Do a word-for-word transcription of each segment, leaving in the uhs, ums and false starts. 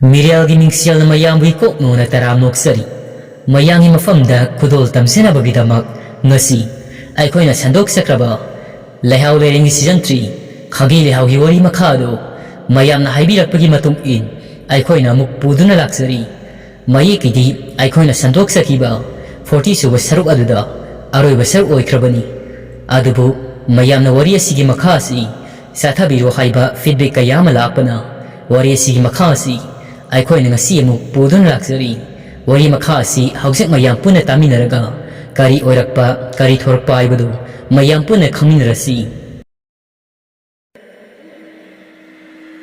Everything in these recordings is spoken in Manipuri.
ꯃꯤꯔꯦꯜꯒꯤ ꯃꯤꯡꯁꯦꯜꯅ ꯃꯌꯥꯝꯕꯨ ꯏꯀꯣꯛ ꯅꯣꯟꯅ ꯇꯔꯥꯝ ꯅꯣꯛꯆꯔꯤ꯫ ꯃꯌꯥꯝꯒꯤ ꯃꯐꯝꯗ ꯈꯨꯗꯣꯜ ꯇꯝꯖꯅꯕꯒꯤꯗꯃꯛ ꯉꯁꯤ ꯑꯩꯈꯣꯏꯅ ꯁꯟꯗꯣꯛꯆꯈ꯭ꯔꯕ ꯂꯩꯍꯥꯎ ꯂꯩꯔꯦꯡꯒꯤ season three ꯈꯥꯒꯤ ꯂꯩꯍꯥꯎꯒꯤ ꯋꯥꯔꯤ ꯃꯈꯥ ꯑꯗꯨ ꯃꯌꯥꯝꯅ ꯍꯥꯏꯕꯤꯔꯛꯄꯒꯤ ꯃꯇꯨꯡ ꯏꯟ ꯑꯩꯈꯣꯏꯅ ꯑꯃꯨꯛ ꯄꯨꯗꯨꯅ ꯂꯥꯛꯆꯔꯤ꯫ ꯃꯌꯦꯛꯀꯤꯗꯤ ꯑꯩꯈꯣꯏꯅ ꯁꯟꯗꯣꯛꯆꯈꯤꯕ forty ꯁꯨꯕ ꯁꯔꯨꯛ ꯑꯗꯨꯗ ꯑꯔꯣꯏꯕ ꯁꯔꯨꯛ ꯑꯣꯏꯈ꯭ꯔꯕꯅꯤ꯫ ꯑꯗꯨꯕꯨ ꯃꯌꯥꯝꯅ ꯋꯥꯔꯤ ꯑꯁꯤꯒꯤ ꯃꯈꯥ ꯑꯁꯤ ꯆꯠꯊꯕꯤꯔꯣ ꯍꯥꯏꯕ feedback ꯀꯌꯥ ꯑꯃ ꯂꯥꯛꯄꯅ ꯋꯥꯔꯤ ꯑꯁꯤꯒꯤ ꯃꯈꯥ ꯑꯁꯤ ꯑꯩꯈꯣꯏꯅ ꯉꯁꯤ ꯑꯃꯨꯛ ꯄꯨꯗꯨꯅ ꯂꯥꯛꯆꯔꯤ꯫ ꯋꯥꯔꯤ ꯃꯈꯥ ꯑꯁꯤ ꯍꯧꯖꯤꯛ ꯃꯌꯥꯝ ꯄꯨꯟꯅ ꯇꯥꯃꯤꯟꯅꯔꯒ ꯀꯔꯤ ꯑꯣꯏꯔꯛꯄ, ꯀꯔꯤ ꯊꯣꯔꯛꯄ ꯍꯥꯏꯕꯗꯨ ꯃꯌꯥꯝ ꯄꯨꯟꯅ ꯈꯪꯃꯤꯟꯅꯔꯁꯤ꯫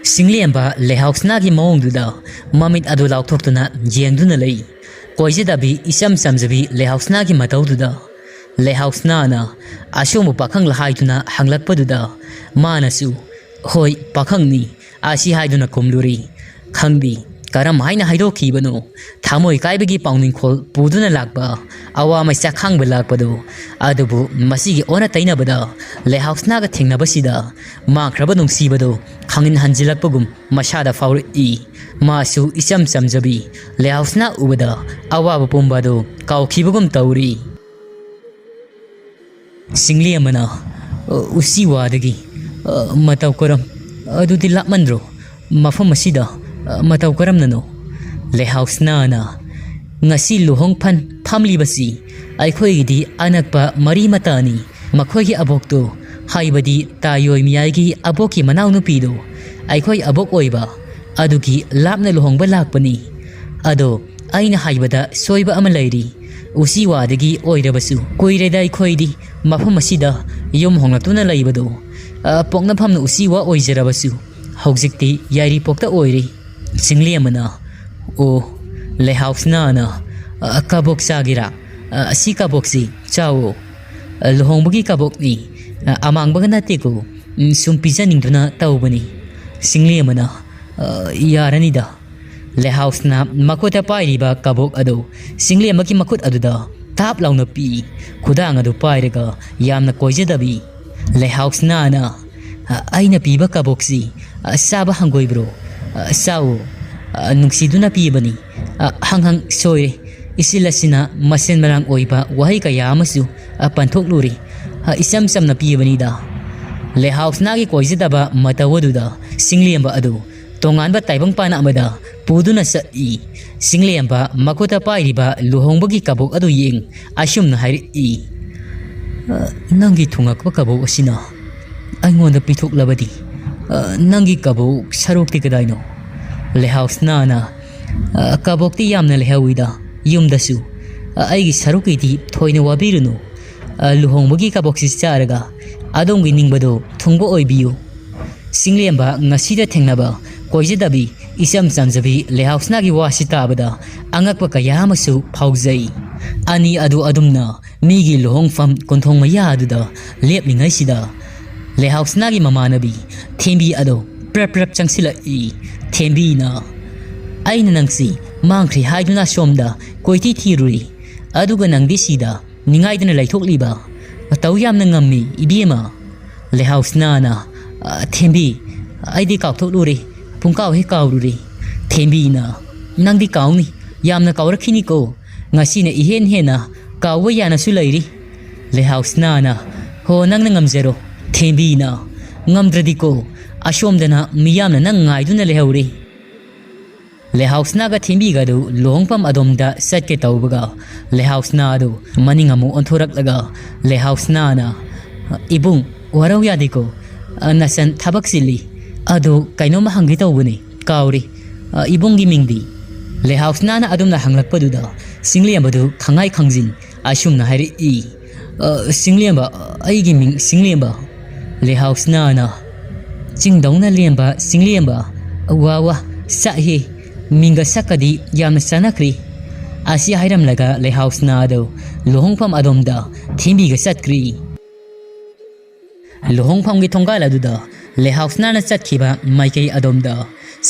ꯁꯤꯡꯂꯦꯝꯕ ꯂꯩꯍꯥꯎꯁꯅꯥꯒꯤ ꯃꯑꯣꯡꯗꯨꯗ ꯃꯃꯤꯠ ꯑꯗꯨ ꯂꯥꯎꯊꯣꯛꯇꯨꯅ ꯌꯦꯡꯗꯨꯅ ꯂꯩ꯫ ꯀꯣꯏꯖꯗꯕꯤ ꯏꯆꯝ ꯆꯝꯖꯕꯤ ꯂꯩꯍꯥꯎꯁꯅꯥꯒꯤ ꯃꯇꯧꯗꯨꯗ ꯂꯩꯍꯥꯎꯁꯅꯥꯅ ꯑꯁꯣꯝꯕ ꯄꯥꯈꯪꯂ ꯍꯥꯏꯗꯨꯅ ꯍꯪꯂꯛꯄꯗꯨꯗ ꯃꯥꯅꯁꯨ "ꯍꯣꯏ, ꯄꯥꯈꯪꯅꯤ" ꯑꯁꯤ ꯍꯥꯏꯗꯨꯅ ꯈꯨꯝꯂꯨꯔꯤ꯫ ꯈꯪꯗꯦ ꯀꯔꯝ ꯍꯥꯏꯅ ꯍꯥꯏꯗꯣꯛꯈꯤꯕꯅꯣ, ꯊꯃꯣꯏ ꯀꯥꯏꯕꯒꯤ ꯄꯥꯎꯅꯤꯡꯈꯣꯜ ꯄꯨꯗꯨꯅ ꯂꯥꯛꯄ, ꯑꯋꯥ ꯃꯩꯁꯥ ꯈꯥꯡꯕ ꯂꯥꯛꯄꯗꯨ꯫ ꯑꯗꯨꯕꯨ ꯃꯁꯤꯒꯤ ꯑꯣꯟꯅ ꯇꯩꯅꯕꯗ ꯂꯩꯍꯥꯎꯁꯅꯥꯒ ꯊꯦꯡꯅꯕꯁꯤꯗ ꯃꯥꯡꯈ꯭ꯔꯕ ꯅꯨꯡꯁꯤꯕꯗꯨ ꯈꯪꯍꯟ ꯍꯟꯖꯤꯜꯂꯛꯄꯒꯨꯝ ꯃꯁꯥꯗ ꯐꯥꯎꯔꯛꯏ꯫ ꯃꯥꯁꯨ ꯏꯆꯝ ꯆꯝꯖꯕꯤ ꯂꯩꯍꯥꯎꯁꯅꯥ ꯎꯕꯗ ꯑꯋꯥꯕ ꯄꯨꯝꯕ ꯑꯗꯨ ꯀꯥꯎꯈꯤꯕꯒꯨꯝ ꯇꯧꯔꯤ꯫ ꯁꯤꯡꯂꯤ ꯑꯃꯅ, "ꯑ, ꯎꯆꯤ ꯋꯥꯗꯒꯤ, ꯑ, ꯃꯇꯧ ꯀꯔꯝ? ꯑꯗꯨꯗꯤ ꯂꯥꯞꯃꯟꯗ꯭ꯔꯣ? ꯃꯐꯝ ꯑꯁꯤꯗ, ꯑ, ꯃꯇꯧ ꯀꯔꯝꯅꯅꯣ?" ꯂꯩꯍꯥꯎꯁꯅꯥꯅ, "ꯉꯁꯤ ꯂꯨꯍꯣꯡ ꯐꯟ ꯐꯝꯂꯤꯕꯁꯤ ꯑꯩꯈꯣꯏꯒꯤꯗꯤ ꯑꯅꯛꯄ ꯃꯔꯤ ꯃꯇꯥꯅꯤ꯫ ꯃꯈꯣꯏꯒꯤ ꯑꯕꯣꯛꯇꯨ, ꯍꯥꯏꯕꯗꯤ ꯇꯥꯌꯣꯏ ꯃꯤꯌꯥꯏꯒꯤ ꯑꯕꯣꯛꯀꯤ ꯃꯅꯥꯎꯅꯨꯄꯤꯗꯨ, ꯑꯩꯈꯣꯏ ꯑꯕꯣꯛ ꯑꯣꯏꯕ ꯑꯗꯨꯒꯤ ꯂꯥꯞꯅ ꯂꯨꯍꯣꯡꯕ ꯂꯥꯛꯄꯅꯤ꯫ ꯑꯗꯣ ꯑꯩꯅ ꯍꯥꯏꯕꯗ ꯁꯣꯏꯕ ꯑꯃ ꯂꯩꯔꯤ꯫ ꯎꯆꯤ ꯋꯥꯗꯒꯤ ꯑꯣꯏꯔꯕꯁꯨ ꯀꯨꯏꯔꯦꯗ ꯑꯩꯈꯣꯏꯗꯤ ꯃꯐꯝ ꯑꯁꯤꯗ ꯌꯨꯝ ꯍꯣꯡꯂꯛꯇꯨꯅ ꯂꯩꯕꯗꯣ꯫ ꯑ, ꯄꯣꯛꯅꯐꯝꯅ ꯎꯆꯤ ꯋꯥ ꯑꯣꯏꯖꯔꯕꯁꯨ ꯍꯧꯖꯤꯛꯇꯤ ꯌꯥꯏꯔꯤꯄꯣꯛꯇ ꯑꯣꯏꯔꯦ꯫" ꯁꯤꯡꯂꯤ ꯑꯃꯅ, "ꯑꯣ, ꯂꯩꯍꯥꯎꯁꯅꯥꯅ, ꯑ, ꯀꯕꯣꯛ ꯆꯥꯒꯦꯔꯥ? ꯑ, ꯑꯁꯤ ꯀꯕꯣꯛꯁꯤ ꯆꯥꯎꯑꯣ꯫ ꯑ, ꯂꯨꯍꯣꯡꯕꯒꯤ ꯀꯕꯣꯛꯅꯤ꯫ ꯑ, ꯑꯃꯥꯡꯕꯒ ꯅꯠꯇꯦꯀꯣ꯫ ꯎꯝ, ꯁꯨꯝ ꯄꯤꯖꯅꯤꯡꯗꯨꯅ ꯇꯧꯕꯅꯤ꯫" ꯁꯤꯡꯂꯤ ꯑꯃꯅ, "ꯑ, ꯌꯥꯔꯅꯤꯗ꯫" ꯂꯩꯍꯥꯎꯁꯅꯥ ꯃꯈꯨꯠꯇ ꯄꯥꯏꯔꯤꯕ ꯀꯕꯣꯛ ꯑꯗꯨ ꯁꯤꯡꯂꯤ ꯑꯃꯒꯤ ꯃꯈꯨꯠ ꯑꯗꯨꯗ ꯊꯥꯞ ꯂꯥꯎꯅ ꯄꯤ꯫ ꯈꯨꯗꯥꯡ ꯑꯗꯨ ꯄꯥꯏꯔꯒ ꯌꯥꯝꯅ ꯀꯣꯏꯖꯗꯕꯤ ꯂꯩꯍꯥꯎꯁꯅꯥꯅ, "ꯑ, ꯑꯩꯅ ꯄꯤꯕ ꯀꯕꯣꯛꯁꯤ, ꯑ, ꯆꯥꯕ ꯍꯪꯒꯣꯏꯕ꯭ꯔꯣ? ꯑ, ꯆꯥꯎ꯫" ꯑ, ꯅꯨꯡꯁꯤꯗꯨꯅ ꯄꯤꯕꯅꯤ꯫ ꯑ, ꯍꯪ ꯍꯪ ꯁꯣꯏꯔꯦ꯫ ꯏꯆꯤꯜ ꯑꯁꯤꯅ ꯃꯁꯦꯟ ꯃꯔꯥꯡ ꯑꯣꯏꯕ ꯋꯥꯍꯩ ꯀꯌꯥ ꯑꯃꯁꯨ, ꯑ, ꯄꯟꯊꯣꯛꯂꯨꯔꯦ꯫ ꯑ, ꯏꯆꯝ ꯆꯝꯅ ꯄꯤꯕꯅꯤꯗ꯫ ꯂꯩꯍꯥꯎꯁꯅꯥꯒꯤ ꯀꯣꯏꯖꯗꯕ ꯃꯇꯧ ꯑꯗꯨꯗ ꯆꯤꯡꯂꯦꯝꯕ ꯑꯗꯨ ꯇꯣꯉꯥꯟꯕ ꯇꯥꯏꯕꯪꯄꯥꯟ ꯑꯃꯗ ꯄꯨꯗꯨꯅ ꯆꯠꯂꯤ꯫ ꯆꯤꯡꯂꯦꯝꯕ ꯃꯈꯨꯠꯇ ꯄꯥꯏꯔꯤꯕ ꯂꯨꯍꯣꯡꯕꯒꯤ ꯀꯕꯣꯛ ꯑꯗꯨ ꯌꯦꯡ ꯑꯁꯨꯝꯅ ꯍꯥꯏꯔꯛꯏ, "ꯑ, ꯅꯪꯒꯤ ꯊꯨꯡꯉꯛꯄ ꯀꯕꯣꯛ ꯑꯁꯤꯅ ꯑꯩꯉꯣꯟꯗ ꯄꯤꯊꯣꯛꯂꯕꯗꯤ, ꯑ, ꯅꯪꯒꯤ ꯀꯕꯣꯛ ꯁꯔꯨꯛꯇꯤ ꯀꯗꯥꯏꯅꯣ?" ꯂꯩꯍꯥꯎꯁꯅꯥꯅ, "ꯑ, ꯀꯕꯣꯛꯇꯤ ꯌꯥꯝꯅ ꯂꯩꯍꯧꯋꯤꯗ ꯌꯨꯝꯗꯁꯨ꯫ ꯑ, ꯑꯩꯒꯤ ꯁꯔꯨꯛꯀꯤꯗꯤ ꯊꯣꯏꯅ ꯋꯥꯕꯤꯔꯨꯅꯨ꯫ ꯑ, ꯂꯨꯍꯣꯡꯕꯒꯤ ꯀꯕꯣꯛꯁꯤ ꯆꯥꯔꯒ ꯑꯗꯣꯝꯒꯤ ꯅꯤꯡꯕꯗꯣ ꯊꯨꯡꯕ ꯑꯣꯏꯕꯤꯌꯨ꯫" ꯆꯤꯡꯂꯦꯝꯕ ꯉꯁꯤꯗ ꯊꯦꯡꯅꯕ ꯀꯣꯏꯖꯗꯕꯤ, ꯏꯆꯝ ꯆꯝꯖꯕꯤ ꯂꯩꯍꯥꯎꯁꯅꯥꯒꯤ ꯋꯥꯁꯤ ꯇꯥꯕꯗ ꯑꯉꯛꯄ ꯀꯌꯥ ꯑꯃꯁꯨ ꯐꯥꯎꯖꯩ꯫ ꯑꯅꯤ ꯑꯗꯨ ꯑꯗꯨꯝꯅ ꯃꯤꯒꯤ ꯂꯨꯍꯣꯡꯐꯝ ꯀꯣꯟꯊꯣꯡ ꯃꯌꯥ ꯑꯗꯨꯗ ꯂꯦꯞꯂꯤꯉꯩꯁꯤꯗ, ꯂꯩꯍꯥꯎꯁꯅꯥꯒꯤ ꯃꯃꯥꯟꯅꯕꯤ ꯊꯦꯝꯕꯤ ꯑꯗꯣ ꯄ꯭ꯔꯞ ꯄ꯭ꯔꯞ ꯆꯪꯁꯤꯜꯂꯛꯏ꯫ ꯊꯦꯝꯕꯤꯅ, "ꯑꯩꯅ ꯅꯪꯁꯤ ꯃꯥꯡꯈ꯭ꯔꯦ ꯍꯥꯏꯗꯨꯅ ꯁꯣꯝꯗ ꯀꯣꯏꯊꯤ ꯊꯤꯔꯨꯔꯤ, ꯑꯗꯨꯒ ꯅꯪꯗꯤ ꯁꯤꯗ ꯅꯤꯡꯉꯥꯏꯗꯅ ꯂꯩꯊꯣꯛꯂꯤꯕ? ꯃꯇꯧ ꯌꯥꯝꯅ ꯉꯝꯃꯤ, ꯏꯕꯦꯝꯃ꯫" ꯂꯩꯍꯥꯎꯁꯅꯥꯅ, "ꯑ, ꯊꯦꯝꯕꯤ, ꯑꯩꯗꯤ ꯀꯥꯎꯊꯣꯛꯂꯨꯔꯦ, ꯄꯨꯡꯀꯥꯎ ꯍꯦꯛ ꯀꯥꯎꯔꯨꯔꯦ꯫" ꯊꯦꯝꯕꯤꯅ, "ꯅꯪꯗꯤ ꯀꯥꯎꯅꯤ, ꯌꯥꯝꯅ ꯀꯥꯎꯔꯛꯈꯤꯅꯤꯀꯣ꯫ ꯉꯁꯤꯅ ꯏꯍꯦꯟ ꯍꯦꯟꯅ ꯀꯥꯎꯕ ꯌꯥꯅꯁꯨ ꯂꯩꯔꯤ꯫" ꯂꯩꯍꯥꯎꯁꯅꯥꯅ, "ꯍꯣ, ꯅꯪꯅ ꯉꯝꯖꯔꯣ꯫" ꯊꯦꯝꯕꯤꯅ, "ꯉꯝꯗ꯭ꯔꯗꯤꯀꯣ, ꯑꯁꯣꯝꯗꯅ ꯃꯤꯌꯥꯝꯅ ꯅꯪ ꯉꯥꯏꯗꯨꯅ ꯂꯩꯍꯧꯔꯦ꯫" ꯂꯩꯍꯥꯎꯁꯅꯥꯒ ꯊꯦꯝꯕꯤꯒꯗꯨ ꯂꯨꯍꯣꯡꯐꯝ ꯑꯗꯣꯝꯗ ꯆꯠꯀꯦ ꯇꯧꯕꯒ, ꯂꯩꯍꯥꯎꯁꯅꯥ ꯑꯗꯨ ꯃꯅꯤꯡ ꯑꯃꯨꯛ ꯑꯣꯟꯊꯣꯔꯛꯂꯒ, ꯂꯩꯍꯥꯎꯁꯅꯥꯅ, "ꯏꯕꯨꯡ, ꯋꯥꯔꯧ ꯌꯥꯗꯦꯀꯣ꯫ ꯑ, ꯅꯆꯟ ꯊꯕꯛ ꯆꯤꯜꯂꯤ꯫ ꯑꯗꯨ ꯀꯩꯅꯣꯝꯃ ꯍꯪꯒꯦ ꯇꯧꯕꯅꯤ, ꯀꯥꯎꯔꯦ꯫ ꯑ, ꯏꯕꯨꯡꯒꯤ ꯃꯤꯡꯗꯤ?" ꯂꯩꯍꯥꯎꯁꯅꯥꯅ ꯑꯗꯨꯝꯅ ꯍꯪꯂꯛꯄꯗꯨꯗ, ꯆꯤꯡꯂꯦꯝꯕꯗꯨ ꯈꯪꯉꯥꯏ ꯈꯪꯖꯤꯟ ꯑꯁꯨꯝꯅ ꯍꯥꯏꯔꯛꯏ, "ꯑ, ꯆꯤꯡꯂꯦꯝꯕ, ꯑꯩꯒꯤ ꯃꯤꯡ ꯆꯤꯡꯂꯦꯝꯕ꯫" ꯂꯩꯍꯥꯎꯁꯅꯥꯅ, "ꯆꯤꯡꯗꯧꯅ ꯂꯦꯝꯕ ꯆꯤꯡꯂꯦꯝꯕ, ꯋꯥ ꯋꯥ, ꯁꯛꯍꯦ, ꯃꯤꯡꯒ ꯁꯛꯀꯗꯤ ꯌꯥꯝꯅ ꯆꯥꯟꯅꯈ꯭ꯔꯦ꯫" ꯑꯁꯤ ꯍꯥꯏꯔꯝꯂꯒ ꯂꯩꯍꯥꯎꯁꯅꯥ ꯑꯗꯨ ꯂꯨꯍꯣꯡꯐꯝ ꯑꯗꯣꯝꯗ ꯊꯦꯝꯕꯤꯒ ꯆꯠꯈ꯭ꯔꯤ꯫ ꯂꯨꯍꯣꯡꯐꯝꯒꯤ ꯊꯣꯡꯒꯥꯜ ꯑꯗꯨꯗ ꯂꯩꯍꯥꯎꯁꯅꯥꯅ ꯆꯠꯈꯤꯕ ꯃꯥꯏꯀꯩ ꯑꯗꯣꯝꯗ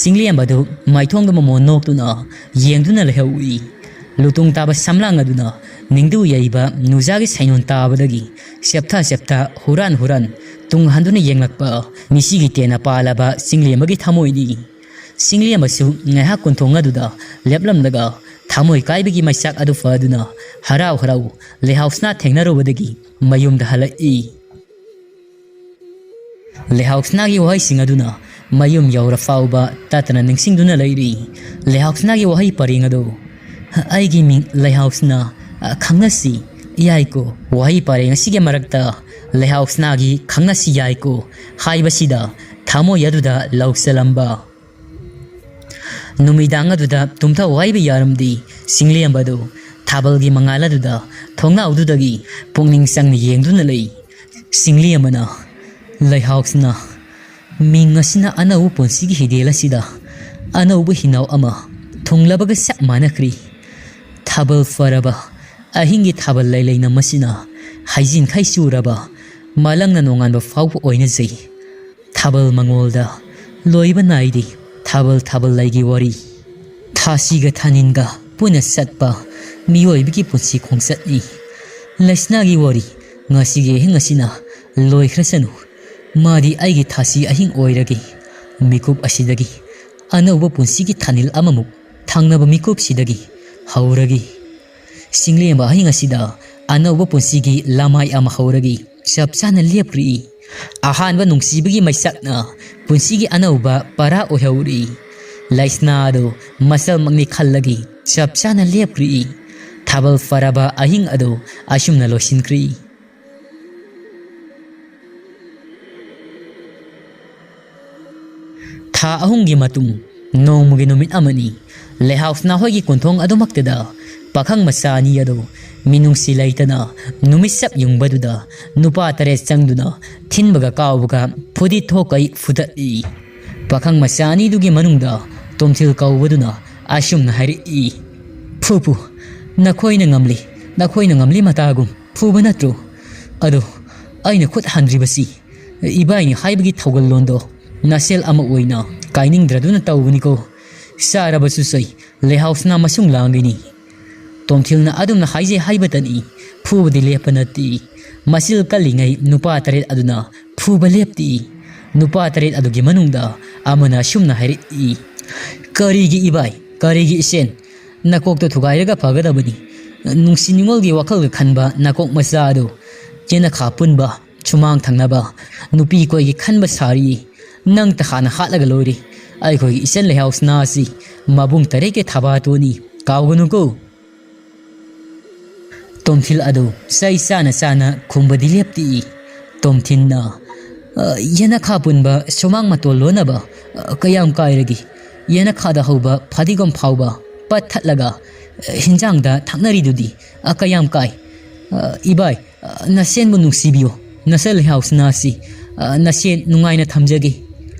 ꯆꯤꯡꯂꯦꯝꯕꯗꯨ ꯃꯥꯏꯊꯣꯡꯗ ꯃꯃꯣꯟ ꯅꯣꯛꯇꯨꯅ ꯌꯦꯡꯗꯨꯅ ꯂꯩꯍꯧꯏ꯫ ꯂꯨꯇꯣꯡ ꯇꯥꯕ ꯁꯝꯂꯥꯡ ꯑꯗꯨꯅ ꯅꯤꯡꯗꯨ ꯌꯩꯕ ꯅꯨꯖꯥꯒꯤ ꯁꯩꯅꯣꯟ ꯇꯥꯕꯗꯒꯤ ꯆꯦꯞꯊ ꯆꯦꯞꯊ ꯍꯨꯔꯥꯟ ꯍꯨꯔꯥꯟ ꯇꯨꯡ ꯍꯟꯗꯨꯅ ꯌꯦꯡꯂꯛꯄ ꯃꯤꯁꯤꯒꯤ ꯇꯦꯟꯅ ꯄꯥꯜꯂꯕ ꯆꯤꯡꯂꯦꯝꯕꯒꯤ ꯊꯃꯣꯏꯗꯤ ꯁꯤꯡꯂꯦꯝꯕꯁꯨ ꯉꯥꯏꯍꯥꯛ ꯀꯨꯟꯊꯣꯡ ꯑꯗꯨꯗ ꯂꯦꯞꯂꯝꯂꯒ ꯊꯃꯣꯏ ꯀꯥꯏꯕꯒꯤ ꯃꯩꯆꯥꯛ ꯑꯗꯨ ꯐꯗꯨꯅ ꯍꯔꯥꯎ ꯍꯔꯥꯎ ꯂꯩꯍꯥꯎꯁꯅꯥ ꯊꯦꯡꯅꯔꯨꯕꯗꯒꯤ ꯃꯌꯨꯝꯗ ꯍꯜꯂꯛꯏ꯫ ꯂꯩꯍꯥꯎꯁꯅꯥꯒꯤ ꯋꯥꯍꯩꯁꯤꯡ ꯑꯗꯨꯅ ꯃꯌꯨꯝ ꯌꯧꯔ ꯐꯥꯎꯕ ꯇꯠꯇꯅ ꯅꯤꯡꯁꯤꯡꯗꯨꯅ ꯂꯩꯔꯤ꯫ ꯂꯩꯍꯥꯎꯁꯅꯥꯒꯤ ꯋꯥꯍꯩ ꯄꯔꯦꯡ ꯑꯗꯨ, "ꯑꯩꯒꯤ ꯃꯤꯡ ꯂꯩꯍꯥꯎꯁꯅꯥ, ꯑ, ꯈꯪꯅꯁꯤ ꯌꯥꯏꯀꯣ?" ꯋꯥꯍꯩ ꯄꯔꯦꯡ ꯑꯁꯤꯒꯤ ꯃꯔꯛꯇ ꯂꯩꯍꯥꯎꯁꯅꯥꯒꯤ "ꯈꯪꯅꯁꯤ ꯌꯥꯏꯀꯣ" ꯍꯥꯏꯕꯁꯤꯗ ꯊꯃꯣꯏ ꯑꯗꯨꯗ ꯂꯧꯁꯤꯜꯂꯝꯕ꯫ ꯅꯨꯃꯤꯗꯥꯡ ꯑꯗꯨꯗ ꯇꯨꯝꯊꯧ ꯍꯥꯏꯕ ꯌꯥꯔꯝꯗꯦ꯫ ꯁꯤꯡꯂꯦꯝꯕꯗꯨ ꯊꯥꯕꯜꯒꯤ ꯃꯉꯥꯜ ꯑꯗꯨꯗ ꯊꯣꯡꯅꯥꯎꯗꯨꯗꯒꯤ ꯄꯨꯛꯅꯤꯡ ꯆꯪꯅ ꯌꯦꯡꯗꯨꯅ ꯂꯩ꯫ ꯁꯤꯡꯂꯦꯝꯕꯅ, "ꯂꯩꯍꯥꯎꯁꯅꯥ, ꯃꯤꯡ ꯑꯁꯤꯅ ꯑꯅꯧꯕ ꯄꯨꯟꯁꯤꯒꯤ ꯍꯤꯗꯦꯜ ꯑꯁꯤꯗ ꯑꯅꯧꯕ ꯍꯤꯅꯥꯎ ꯑꯃ ꯊꯨꯡꯂꯕꯒ ꯆꯞ ꯃꯥꯟꯅꯈ꯭ꯔꯦ꯫ ꯊꯥꯕꯜ ꯐꯔꯕ ꯑꯍꯤꯡꯒꯤ ꯊꯥꯕꯜ ꯂꯩꯂꯩꯅꯝ ꯑꯁꯤꯅ ꯍꯩꯖꯤꯡꯈꯩ ꯆꯨꯔꯕ ꯃꯂꯪꯅ ꯅꯣꯡꯉꯥꯟꯕ ꯐꯥꯎꯕ ꯑꯣꯏꯅꯖꯩ꯫ ꯊꯥꯕꯜ ꯃꯉꯣꯜꯗ ꯂꯣꯏꯕ ꯅꯥꯏꯗꯦ꯫ ꯊꯥꯕꯜ ꯊꯥꯕꯜ ꯂꯩꯒꯤ ꯋꯥꯔꯤ꯫ ꯊꯥꯁꯤꯒ ꯊꯥꯅꯤꯟꯒ ꯄꯨꯟꯅ ꯆꯠꯄ ꯃꯤꯑꯣꯏꯕꯒꯤ ꯄꯨꯟꯁꯤ ꯈꯣꯡꯆꯠꯅꯤ꯫ ꯂꯩꯁꯅꯥꯒꯤ ꯋꯥꯔꯤ ꯉꯁꯤꯒꯤ ꯑꯍꯤꯡ ꯑꯁꯤꯅ ꯂꯣꯏꯈ꯭ꯔꯁꯅꯨ꯫ ꯃꯥꯗꯤ ꯑꯩꯒꯤ ꯊꯥꯁꯤ ꯑꯍꯤꯡ ꯑꯣꯏꯔꯒꯦ꯫ ꯃꯤꯀꯨꯞ ꯑꯁꯤꯗꯒꯤ ꯑꯅꯧꯕ ꯄꯨꯟꯁꯤꯒꯤ ꯊꯥꯅꯤꯜ ꯑꯃꯃꯨꯛ ꯊꯪꯅꯕ ꯃꯤꯀꯨꯞꯁꯤꯗꯒꯤ ꯍꯧꯔꯒꯦ꯫" ꯁꯤꯡꯂꯦꯝꯕ ꯑꯍꯤꯡ ꯑꯁꯤꯗ ꯑꯅꯧꯕ ꯄꯨꯟꯁꯤꯒꯤ ꯂꯃꯥꯏ ꯑꯃ ꯍꯧꯔꯒꯦ꯫ ꯆꯞ ꯆꯥꯅ ꯂꯦꯞꯈ꯭ꯔꯤ꯫ ꯑꯍꯥꯟꯕ ꯅꯨꯡꯁꯤꯕꯒꯤ ꯃꯩꯁꯛꯅ ꯄꯨꯟꯁꯤꯒꯤ ꯑꯅꯧꯕ ꯄꯔꯥ ꯑꯣꯏꯍꯧꯔꯤ꯫ ꯂꯩꯁꯅꯥ ꯑꯗꯨ ꯃꯁꯛꯃꯛꯅꯤ ꯈꯜꯂꯒꯦ꯫ ꯆꯞ ꯆꯥꯅ ꯂꯦꯞꯈ꯭ꯔꯤ꯫ ꯊꯥꯕꯜ ꯐꯔꯕ ꯑꯍꯤꯡ ꯑꯗꯨ ꯑꯁꯨꯝꯅ ꯂꯣꯏꯁꯤꯟꯈ꯭ꯔꯤ꯫ ꯊꯥ ꯑꯍꯨꯝꯒꯤ ꯃꯇꯨꯡ ꯅꯣꯡꯃꯒꯤ ꯅꯨꯃꯤꯠ ꯑꯃꯅꯤ꯫ ꯂꯩꯍꯥꯎꯁꯅꯥ ꯍꯣꯏꯒꯤ ꯀꯣꯟꯊꯣꯡ ꯑꯗꯨꯃꯛꯇꯗ ꯄꯥꯈꯪ ꯃꯆꯥ ꯑꯅꯤ ꯑꯗꯨ ꯃꯤꯅꯨꯡꯁꯤ ꯂꯩꯇꯅ ꯅꯨꯃꯤꯠ ꯆꯞ ꯌꯨꯡꯕꯗꯨꯗ ꯅꯨꯄꯥ ꯇꯔꯦꯠ ꯆꯪꯗꯨꯅ ꯊꯤꯟꯕꯒ ꯀꯥꯎꯕꯒ ꯐꯨꯗꯤ ꯊꯣꯛꯀꯩ ꯐꯨꯗꯠꯂꯤ꯫ ꯄꯥꯈꯪ ꯃꯆꯥ ꯑꯅꯤꯗꯨꯒꯤ ꯃꯅꯨꯡꯗ ꯇꯣꯝꯊꯤꯜ ꯀꯧꯕꯗꯨꯅ ꯑꯁꯨꯝꯅ ꯍꯥꯏꯔꯛꯏ, "ꯐꯨ ꯐꯨ, ꯅꯈꯣꯏꯅ ꯉꯝꯂꯤ, ꯅꯈꯣꯏꯅ ꯉꯝꯂꯤ ꯃꯇꯥꯒꯨꯝ ꯐꯨꯕ ꯅꯠꯇ꯭ꯔꯣ? ꯑꯗꯣ ꯑꯩꯅ ꯈꯨꯠ ꯍꯟꯗ꯭ꯔꯤꯕꯁꯤ ꯏꯕꯥꯏꯅꯤ ꯍꯥꯏꯕꯒꯤ ꯊꯧꯒꯜꯂꯣꯟꯗꯣ ꯅꯁꯦꯜ ꯑꯃ ꯑꯣꯏꯅ ꯀꯥꯏꯅꯤꯡꯗ꯭ꯔꯗꯨꯅ ꯇꯧꯕꯅꯤꯀꯣ꯫ ꯆꯥꯔꯕꯁꯨ ꯆꯩ, ꯂꯩꯍꯥꯎꯁꯅꯥ ꯃꯁꯨꯡ ꯂꯥꯡꯒꯅꯤ꯫" ꯇꯣꯝꯊꯤꯜꯅ ꯑꯗꯨꯝꯅ ꯍꯥꯏꯖꯩ ꯍꯥꯏꯕꯇꯅꯤ, ꯐꯨꯕꯗꯤ ꯂꯦꯞꯄ ꯅꯠꯇꯦ꯫ ꯃꯆꯤꯜ ꯀꯜꯂꯤꯉꯩ ꯅꯨꯄꯥ ꯇꯔꯦꯠ ꯑꯗꯨꯅ ꯐꯨꯕ ꯂꯦꯞꯇꯦ꯫ ꯅꯨꯄꯥ ꯇꯔꯦꯠ ꯑꯗꯨꯒꯤ ꯃꯅꯨꯡꯗ ꯑꯃꯅ ꯑꯁꯨꯝꯅ ꯍꯥꯏꯔꯛꯏ, "ꯀꯔꯤꯒꯤ ꯏꯕꯥꯏ, ꯀꯔꯤꯒꯤ ꯏꯆꯦꯟ? ꯅꯀꯣꯛꯇꯣ ꯊꯨꯒꯥꯏꯔꯒ ꯐꯒꯗꯕꯅꯤ꯫ ꯅꯨꯡꯁꯤ ꯅꯨꯡꯉꯣꯜꯒꯤ ꯋꯥꯈꯜꯒ ꯈꯟꯕ ꯅꯀꯣꯛ ꯃꯆꯥ ꯑꯗꯨ ꯌꯦꯅꯈꯥ ꯄꯨꯟꯕ, ꯁꯨꯃꯥꯡ ꯊꯪꯅꯕ ꯅꯨꯄꯤ ꯀꯣꯏꯒꯦ ꯈꯟꯕ ꯁꯥꯔꯤ꯫ ꯅꯪꯇ ꯍꯥꯟꯅ ꯍꯥꯠꯂꯒ ꯂꯣꯏꯔꯦ꯫ ꯑꯩꯈꯣꯏꯒꯤ ꯏꯆꯟ ꯂꯩꯍꯥꯎꯁꯅꯥ ꯑꯁꯤ ꯃꯕꯨꯡ ꯇꯔꯦꯠꯀꯤ ꯊꯕꯥꯇꯣꯟꯅꯤ, ꯀꯥꯎꯒꯅꯨꯀꯣ!" ꯇꯣꯝꯊꯤꯜ ꯑꯗꯨ ꯆꯩ ꯆꯥꯅ ꯆꯥꯅ ꯈꯨꯝꯕꯗꯤ ꯂꯦꯞꯇꯦ꯫ ꯇꯣꯝꯊꯤꯜꯅ, "ꯑ, ꯌꯦꯅꯈꯥ ꯄꯨꯟꯕ ꯁꯨꯃꯥꯡ ꯃꯇꯣꯜ ꯂꯣꯟꯅꯕ, ꯑ, ꯀꯌꯥꯝ ꯀꯥꯏꯔꯒꯦ? ꯌꯦꯅꯈꯥꯗ ꯍꯧꯕ ꯐꯗꯤꯒꯣꯝ ꯐꯥꯎꯕ ꯄꯠ ꯊꯠꯂꯒ, ꯑ, ꯍꯤꯟꯖꯥꯡꯗ ꯊꯥꯛꯅꯔꯤꯗꯨꯗꯤ, ꯑ, ꯀꯌꯥꯝ ꯀꯥꯏ? ꯑ, ꯏꯕꯥꯏ, ꯑ, ꯅꯁꯦꯟꯕꯨ ꯅꯨꯡꯁꯤꯕꯤꯌꯨ꯫ ꯅꯁꯦ ꯂꯩꯍꯥꯎꯁꯅꯥꯁꯤ, ꯑ, ꯅꯁꯦꯟ ꯅꯨꯡꯉꯥꯏꯅ ꯊꯝꯖꯒꯦ꯫"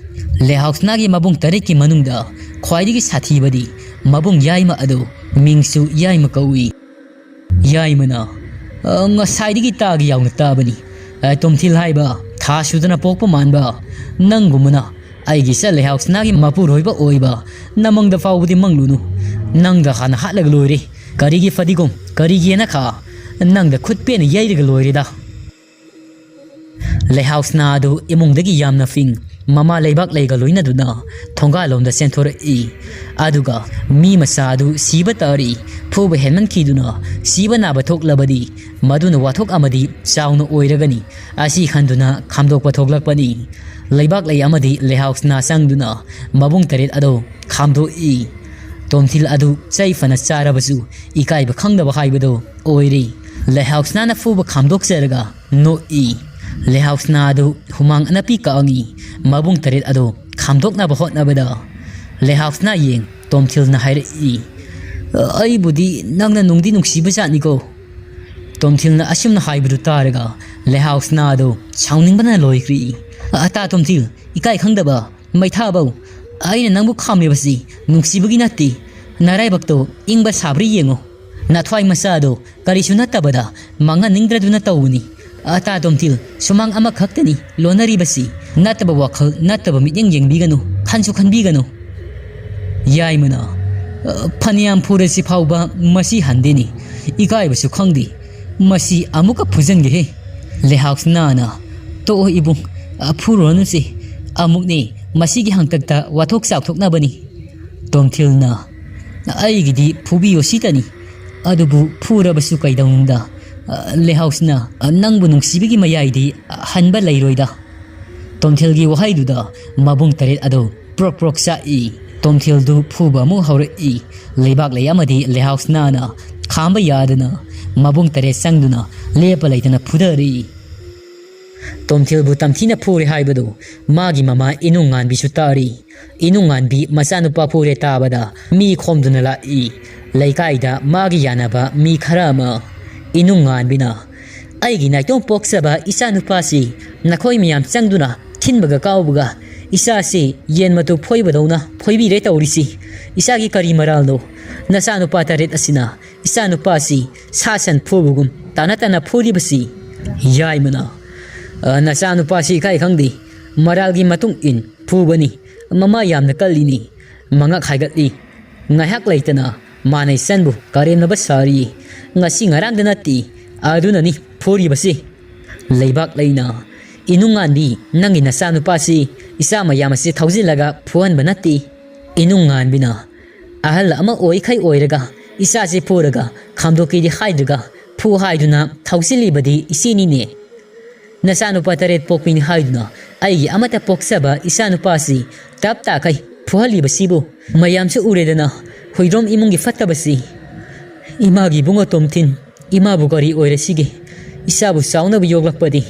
ꯂꯩꯍꯥꯎꯁꯅꯥꯒꯤ ꯃꯕꯨꯡ ꯇꯔꯦꯠꯀꯤ ꯃꯅꯨꯡꯗ ꯈ꯭ꯋꯥꯏꯗꯒꯤ ꯁꯥꯊꯤꯕꯗꯤ ꯃꯕꯨꯡ ꯌꯥꯏꯃ ꯑꯗꯨ, ꯃꯤꯡꯁꯨ ꯌꯥꯏꯃ ꯀꯧꯏ꯫ ꯌꯥꯏꯃꯅ, "ꯑ, ꯉꯁꯥꯏꯗꯒꯤ ꯇꯥꯒꯦ ꯌꯥꯎꯅ ꯇꯥꯕꯅꯤ꯫ ꯑ, ꯇꯣꯝꯊꯤꯜ ꯍꯥꯏꯕ ꯊꯥ ꯁꯨꯗꯅ ꯄꯣꯛꯄ ꯃꯥꯟꯕ ꯅꯪꯒꯨꯝꯕꯅ ꯑꯩꯒꯤ ꯏꯆꯟ ꯂꯩꯍꯥꯎꯁꯅꯥꯒꯤ ꯃꯄꯨꯔꯣꯏꯕ ꯑꯣꯏꯕ ꯅꯃꯪꯗ ꯐꯥꯎꯕꯗꯤ ꯃꯪꯂꯨꯅꯨ꯫ ꯅꯪꯗ ꯍꯥꯟꯅ ꯍꯥꯠꯂꯒ ꯂꯣꯏꯔꯦ꯫ ꯀꯔꯤꯒꯤ ꯐꯗꯤꯒꯣꯝ, ꯀꯔꯤꯒꯤ ꯌꯦꯅꯈꯥ? ꯅꯪꯗ ꯈꯨꯠ ꯄꯦꯟꯅ ꯌꯩꯔꯒ ꯂꯣꯏꯔꯦꯗ꯫" ꯂꯩꯍꯥꯎꯁꯅꯥ ꯑꯗꯨ ꯏꯃꯨꯡꯗꯒꯤ ꯌꯥꯝꯅ ꯐꯤꯡ ꯃꯃꯥ ꯂꯩꯕꯥꯛ ꯂꯩꯒ ꯂꯣꯏꯅꯗꯨꯅ ꯊꯣꯡꯒꯥꯜꯂꯣꯝꯗ ꯆꯦꯟꯊꯣꯔꯛꯏ꯫ ꯑꯗꯨꯒ ꯃꯤ ꯃꯆꯥ ꯑꯗꯨ ꯁꯤꯕ ꯇꯥꯔꯤ꯫ ꯐꯨꯕ ꯍꯦꯟꯃꯟꯈꯤꯗꯨꯅ ꯁꯤꯕ ꯅꯥꯕ ꯊꯣꯛꯂꯕꯗꯤ ꯃꯗꯨꯅ ꯋꯥꯊꯣꯛ ꯑꯃꯗꯤ ꯆꯥꯎꯅ ꯑꯣꯏꯔꯒꯅꯤ꯫ ꯑꯁꯤ ꯈꯟꯗꯨꯅ ꯈꯥꯝꯗꯣꯛꯄ ꯊꯣꯛꯂꯛꯄꯅꯤ꯫ ꯂꯩꯕꯥꯛ ꯂꯩ ꯑꯃꯗꯤ ꯂꯩꯍꯥꯎꯁꯅꯥ ꯆꯪꯗꯨꯅ ꯃꯕꯨꯡ ꯇꯔꯦꯠ ꯑꯗꯨ ꯈꯥꯝꯗꯣꯛꯏ꯫ ꯇꯣꯝꯊꯤꯜ ꯑꯗꯨ ꯆꯩ ꯐꯅ ꯆꯥꯔꯕꯁꯨ ꯏꯀꯥꯏꯕ ꯈꯪꯗꯕ ꯍꯥꯏꯕꯗꯨ ꯑꯣꯏꯔꯤ꯫ ꯂꯩꯍꯥꯎꯁꯅꯥꯅ ꯐꯨꯕ ꯈꯥꯝꯗꯣꯛꯆꯔꯒ ꯅꯣꯛꯏ꯫ ꯂꯩꯍꯥꯎꯁꯅꯥ ꯑꯗꯨ ꯍꯨꯃꯥꯡ ꯑꯅꯞꯄꯤ ꯀꯥꯡꯏ꯫ ꯃꯕꯨꯡ ꯇꯔꯦꯠ ꯑꯗꯨ ꯈꯥꯝꯗꯣꯛꯅꯕ ꯍꯣꯠꯅꯕꯗ ꯂꯩꯍꯥꯎꯁꯅꯥ ꯌꯦꯡ ꯇꯣꯝꯊꯤꯜꯅ ꯍꯥꯏꯔꯛꯏ, "ꯑꯩꯕꯨꯗꯤ ꯅꯪꯅ ꯅꯨꯡꯗꯤ ꯅꯨꯡꯁꯤꯕ ꯖꯥꯠꯅꯤꯀꯣ꯫" ꯇꯣꯝꯊꯤꯜꯅ ꯑꯁꯨꯝꯅ ꯍꯥꯏꯕꯗꯨ ꯇꯥꯔꯒ ꯂꯩꯍꯥꯎꯁꯅꯥ ꯑꯗꯨ ꯁꯥꯎꯅꯤꯡꯕꯅ ꯂꯣꯏꯈ꯭ꯔꯤ꯫ "ꯑꯇꯥ ꯇꯣꯝꯊꯤꯜ, ꯏꯀꯥꯏ ꯈꯪꯗꯕ, ꯃꯩꯊꯥꯕꯧ, ꯑꯩꯅ ꯅꯪꯕꯨ ꯈꯥꯝꯂꯤꯕꯁꯤ ꯅꯨꯡꯁꯤꯕꯒꯤ ꯅꯠꯇꯦ꯫ ꯅꯔꯥꯏꯕꯛꯇꯣ ꯏꯪꯕ ꯁꯥꯕ꯭ꯔꯥ ꯌꯦꯡꯉꯨ꯫ ꯅꯊ꯭ꯋꯥꯏ ꯃꯆꯥꯗꯣ ꯀꯔꯤꯁꯨ ꯅꯠꯇꯕꯗ ꯃꯥꯡꯍꯟꯅꯤꯡꯗ꯭ꯔꯗꯨꯅ ꯇꯧꯕꯅꯤ꯫ ꯑꯇꯥ ꯇꯣꯝꯊꯤꯜ, ꯁꯨꯃꯥꯡ ꯑꯃꯈꯛꯇꯅꯤ ꯂꯣꯟꯅꯔꯤꯕꯁꯤ꯫ ꯅꯠꯇꯕ ꯋꯥꯈꯜ, ꯅꯠꯇꯕ ꯃꯤꯠꯌꯦꯡ ꯌꯦꯡꯕꯤꯒꯅꯨ, ꯈꯟꯁꯨ ꯈꯟꯕꯤꯒꯅꯨ꯫" ꯌꯥꯏꯃꯅ, "ꯑ, ꯐꯅꯌꯥꯝ ꯐꯨꯔꯁꯤ ꯐꯥꯎꯕ ꯃꯁꯤ ꯍꯟꯗꯦꯅꯦ꯫ ꯏꯀꯥꯏꯕꯁꯨ ꯈꯪꯗꯦ꯫ ꯃꯁꯤ ꯑꯃꯨꯛꯀ ꯐꯨꯖꯟꯒꯦꯍꯦ꯫" ꯂꯩꯍꯥꯎꯁꯅꯥꯅ, "ꯇꯣꯛꯑꯣ ꯏꯕꯨꯡ, ꯑ, ꯐꯨꯔꯨꯔꯅꯨꯁꯦ꯫ ꯑꯃꯨꯛꯅꯦ ꯃꯁꯤꯒꯤ ꯍꯪꯇꯛꯇ ꯋꯥꯊꯣꯛ ꯆꯥꯎꯊꯣꯛꯅꯕꯅꯤ꯫ ꯇꯣꯝꯊꯤꯜꯅ, "ꯑꯩꯒꯤꯗꯤ ꯐꯨꯕꯤꯌꯣ ꯁꯤꯇꯅꯤ꯫ ꯑꯗꯨꯕꯨ ꯐꯨꯔꯕꯁꯨ ꯀꯩꯗꯧꯅꯨꯡꯗ, ꯑ, ꯂꯩꯍꯥꯎꯁꯤꯅ, ꯑ, ꯅꯪꯕꯨ ꯅꯨꯡꯁꯤꯕꯒꯤ ꯃꯌꯥꯏꯗꯤ, ꯑ, ꯍꯟꯕ ꯂꯩꯔꯣꯏꯗ"꯫ ꯇꯣꯝꯊꯤꯜꯒꯤ ꯋꯥꯍꯩꯗꯨꯗ ꯃꯕꯨꯡ ꯇꯔꯦꯠ ꯑꯗꯨ ꯄ꯭ꯔꯣꯛ ꯄ꯭ꯔꯣꯛ ꯆꯥꯛꯏ꯫ ꯇꯣꯝꯊꯤꯜꯗꯨ ꯐꯨꯕ ꯑꯃꯨꯛ ꯍꯧꯔꯛꯏ꯫ ꯂꯩꯕꯥꯛꯂꯩ ꯑꯃꯗꯤ ꯂꯩꯍꯥꯎꯁꯤꯅꯥꯅ ꯈꯥꯝꯕ ꯌꯥꯗꯅ ꯃꯕꯨꯡ ꯇꯔꯦꯠ ꯆꯪꯗꯨꯅ ꯂꯦꯞꯄ ꯂꯩꯇꯅ ꯐꯨꯗꯔꯤ꯫ ꯇꯣꯝꯊꯤꯜꯕꯨ ꯇꯝꯊꯤꯅ ꯐꯨꯔꯦ ꯍꯥꯏꯕꯗꯨ ꯃꯥꯒꯤ ꯃꯃꯥ ꯏꯅꯨꯡꯉꯥꯟꯕꯤꯁꯨ ꯇꯥꯔꯤ꯫ ꯏꯅꯨꯡꯉꯥꯟꯕꯤ ꯃꯆꯥꯅꯨꯄꯥ ꯐꯨꯔꯦ ꯇꯥꯕꯗ ꯃꯤ ꯈꯣꯝꯗꯨꯅ ꯂꯥꯛꯏ꯫ ꯂꯩꯀꯥꯏꯗ ꯃꯥꯒꯤ ꯌꯥꯅꯕ ꯃꯤ ꯈꯔ ꯑꯃ꯫ ꯏꯅꯨꯡꯉꯥꯟꯕꯤꯅ, "ꯑꯩꯒꯤ ꯅꯥꯏꯇꯣꯝ ꯄꯣꯛꯆꯕ ꯏꯆꯥꯅꯨꯄꯥꯁꯤ ꯅꯈꯣꯏ ꯃꯌꯥꯝ ꯆꯪꯗꯨꯅ ꯊꯤꯟꯕꯒ ꯀꯥꯎꯕꯒ ꯏꯆꯥꯁꯤ ꯌꯦꯟ ꯃꯇꯨ ꯐꯣꯏꯕꯗꯧꯅ ꯐꯣꯏꯕꯤꯔꯦ ꯇꯧꯔꯤꯁꯤ꯫ ꯏꯆꯥꯒꯤ ꯀꯔꯤ ꯃꯔꯥꯜꯅꯣ? ꯅꯆꯥꯅꯨꯄꯥ ꯇꯔꯦꯠ ꯑꯁꯤꯅ ꯏꯆꯥꯅꯨꯄꯥꯁꯤ ꯁꯥ ꯁꯟ ꯐꯨꯕꯒꯨꯝ ꯇꯥꯅ ꯇꯥꯅ ꯐꯨꯔꯤꯕꯁꯤ?" ꯌꯥꯏꯃꯅ, "ꯑ, ꯅꯆꯥꯅꯨꯄꯥꯁꯤ ꯏꯀꯥꯏ ꯈꯪꯗꯦ꯫ ꯃꯔꯥꯜꯒꯤ ꯃꯇꯨꯡ ꯏꯟ ꯐꯨꯕꯅꯤ꯫ ꯃꯃꯥ ꯌꯥꯝꯅ ꯀꯜꯂꯤꯅꯤ꯫ ꯃꯉꯛ ꯍꯥꯏꯒꯠꯂꯤ꯫ ꯉꯥꯏꯍꯥꯛ ꯂꯩꯇꯅ ꯃꯥꯅ ꯏꯆꯟꯕꯨ ꯀꯔꯦꯝꯅꯕ ꯁꯥꯔꯤ꯫ ꯉꯁꯤ ꯉꯔꯥꯡꯗ ꯅꯠꯇꯦ, ꯑꯗꯨꯅꯅꯤ ꯐꯨꯔꯤꯕꯁꯤ"꯫ ꯂꯩꯕꯥꯛꯂꯩꯅ, "ꯏꯅꯨꯡꯉꯥꯟꯕꯤ, ꯅꯪꯒꯤ ꯅꯆꯥꯅꯨꯄꯥꯁꯤ ꯏꯆꯥ ꯃꯌꯥꯝ ꯑꯁꯤ ꯊꯧꯖꯤꯜꯂꯒ ꯐꯨꯍꯟꯕ ꯅꯠꯇꯦ"꯫ ꯏꯅꯨꯡꯉꯥꯟꯕꯤꯅ, "ꯑꯍꯜ ꯑꯃ ꯑꯣꯏꯈꯩ ꯑꯣꯏꯔꯒ ꯏꯆꯥꯁꯤ ꯐꯨꯔꯒ ꯈꯥꯝꯗꯣꯛꯀꯦꯗꯤ ꯍꯥꯏꯗ꯭ꯔꯒ ꯐꯨ ꯍꯥꯏꯗꯨꯅ ꯊꯧꯖꯤꯜꯂꯤꯕꯗꯤ ꯏꯆꯦꯅꯤꯅꯦ꯫ ꯅꯆꯥꯅꯨꯄꯥ ꯇꯔꯦꯠ ꯄꯣꯛꯄꯤꯅꯤ ꯍꯥꯏꯗꯨꯅ ꯑꯩꯒꯤ ꯑꯃꯠꯇ ꯄꯣꯛꯆꯕ ꯏꯆꯥꯅꯨꯄꯥꯁꯤ ꯇꯞ ꯇꯥꯈꯩ ꯐꯨꯍꯜꯂꯤꯕꯁꯤꯕꯨ ꯃꯌꯥꯝꯁꯨ ꯎꯔꯦꯗꯅ ꯍꯨꯏꯗ꯭ꯔꯣꯝ ꯏꯃꯨꯡꯒꯤ ꯐꯠꯇꯕꯁꯤ꯫ ꯏꯃꯥꯒꯤ ꯏꯕꯨꯡꯉꯣ ꯇꯣꯝꯊꯤꯟ, ꯏꯃꯥꯕꯨ ꯀꯔꯤ ꯑꯣꯏꯔꯁꯤꯒꯦ? ꯏꯆꯥꯕꯨ ꯆꯥꯎꯅꯕ ꯌꯣꯛꯂꯛꯄꯗꯤ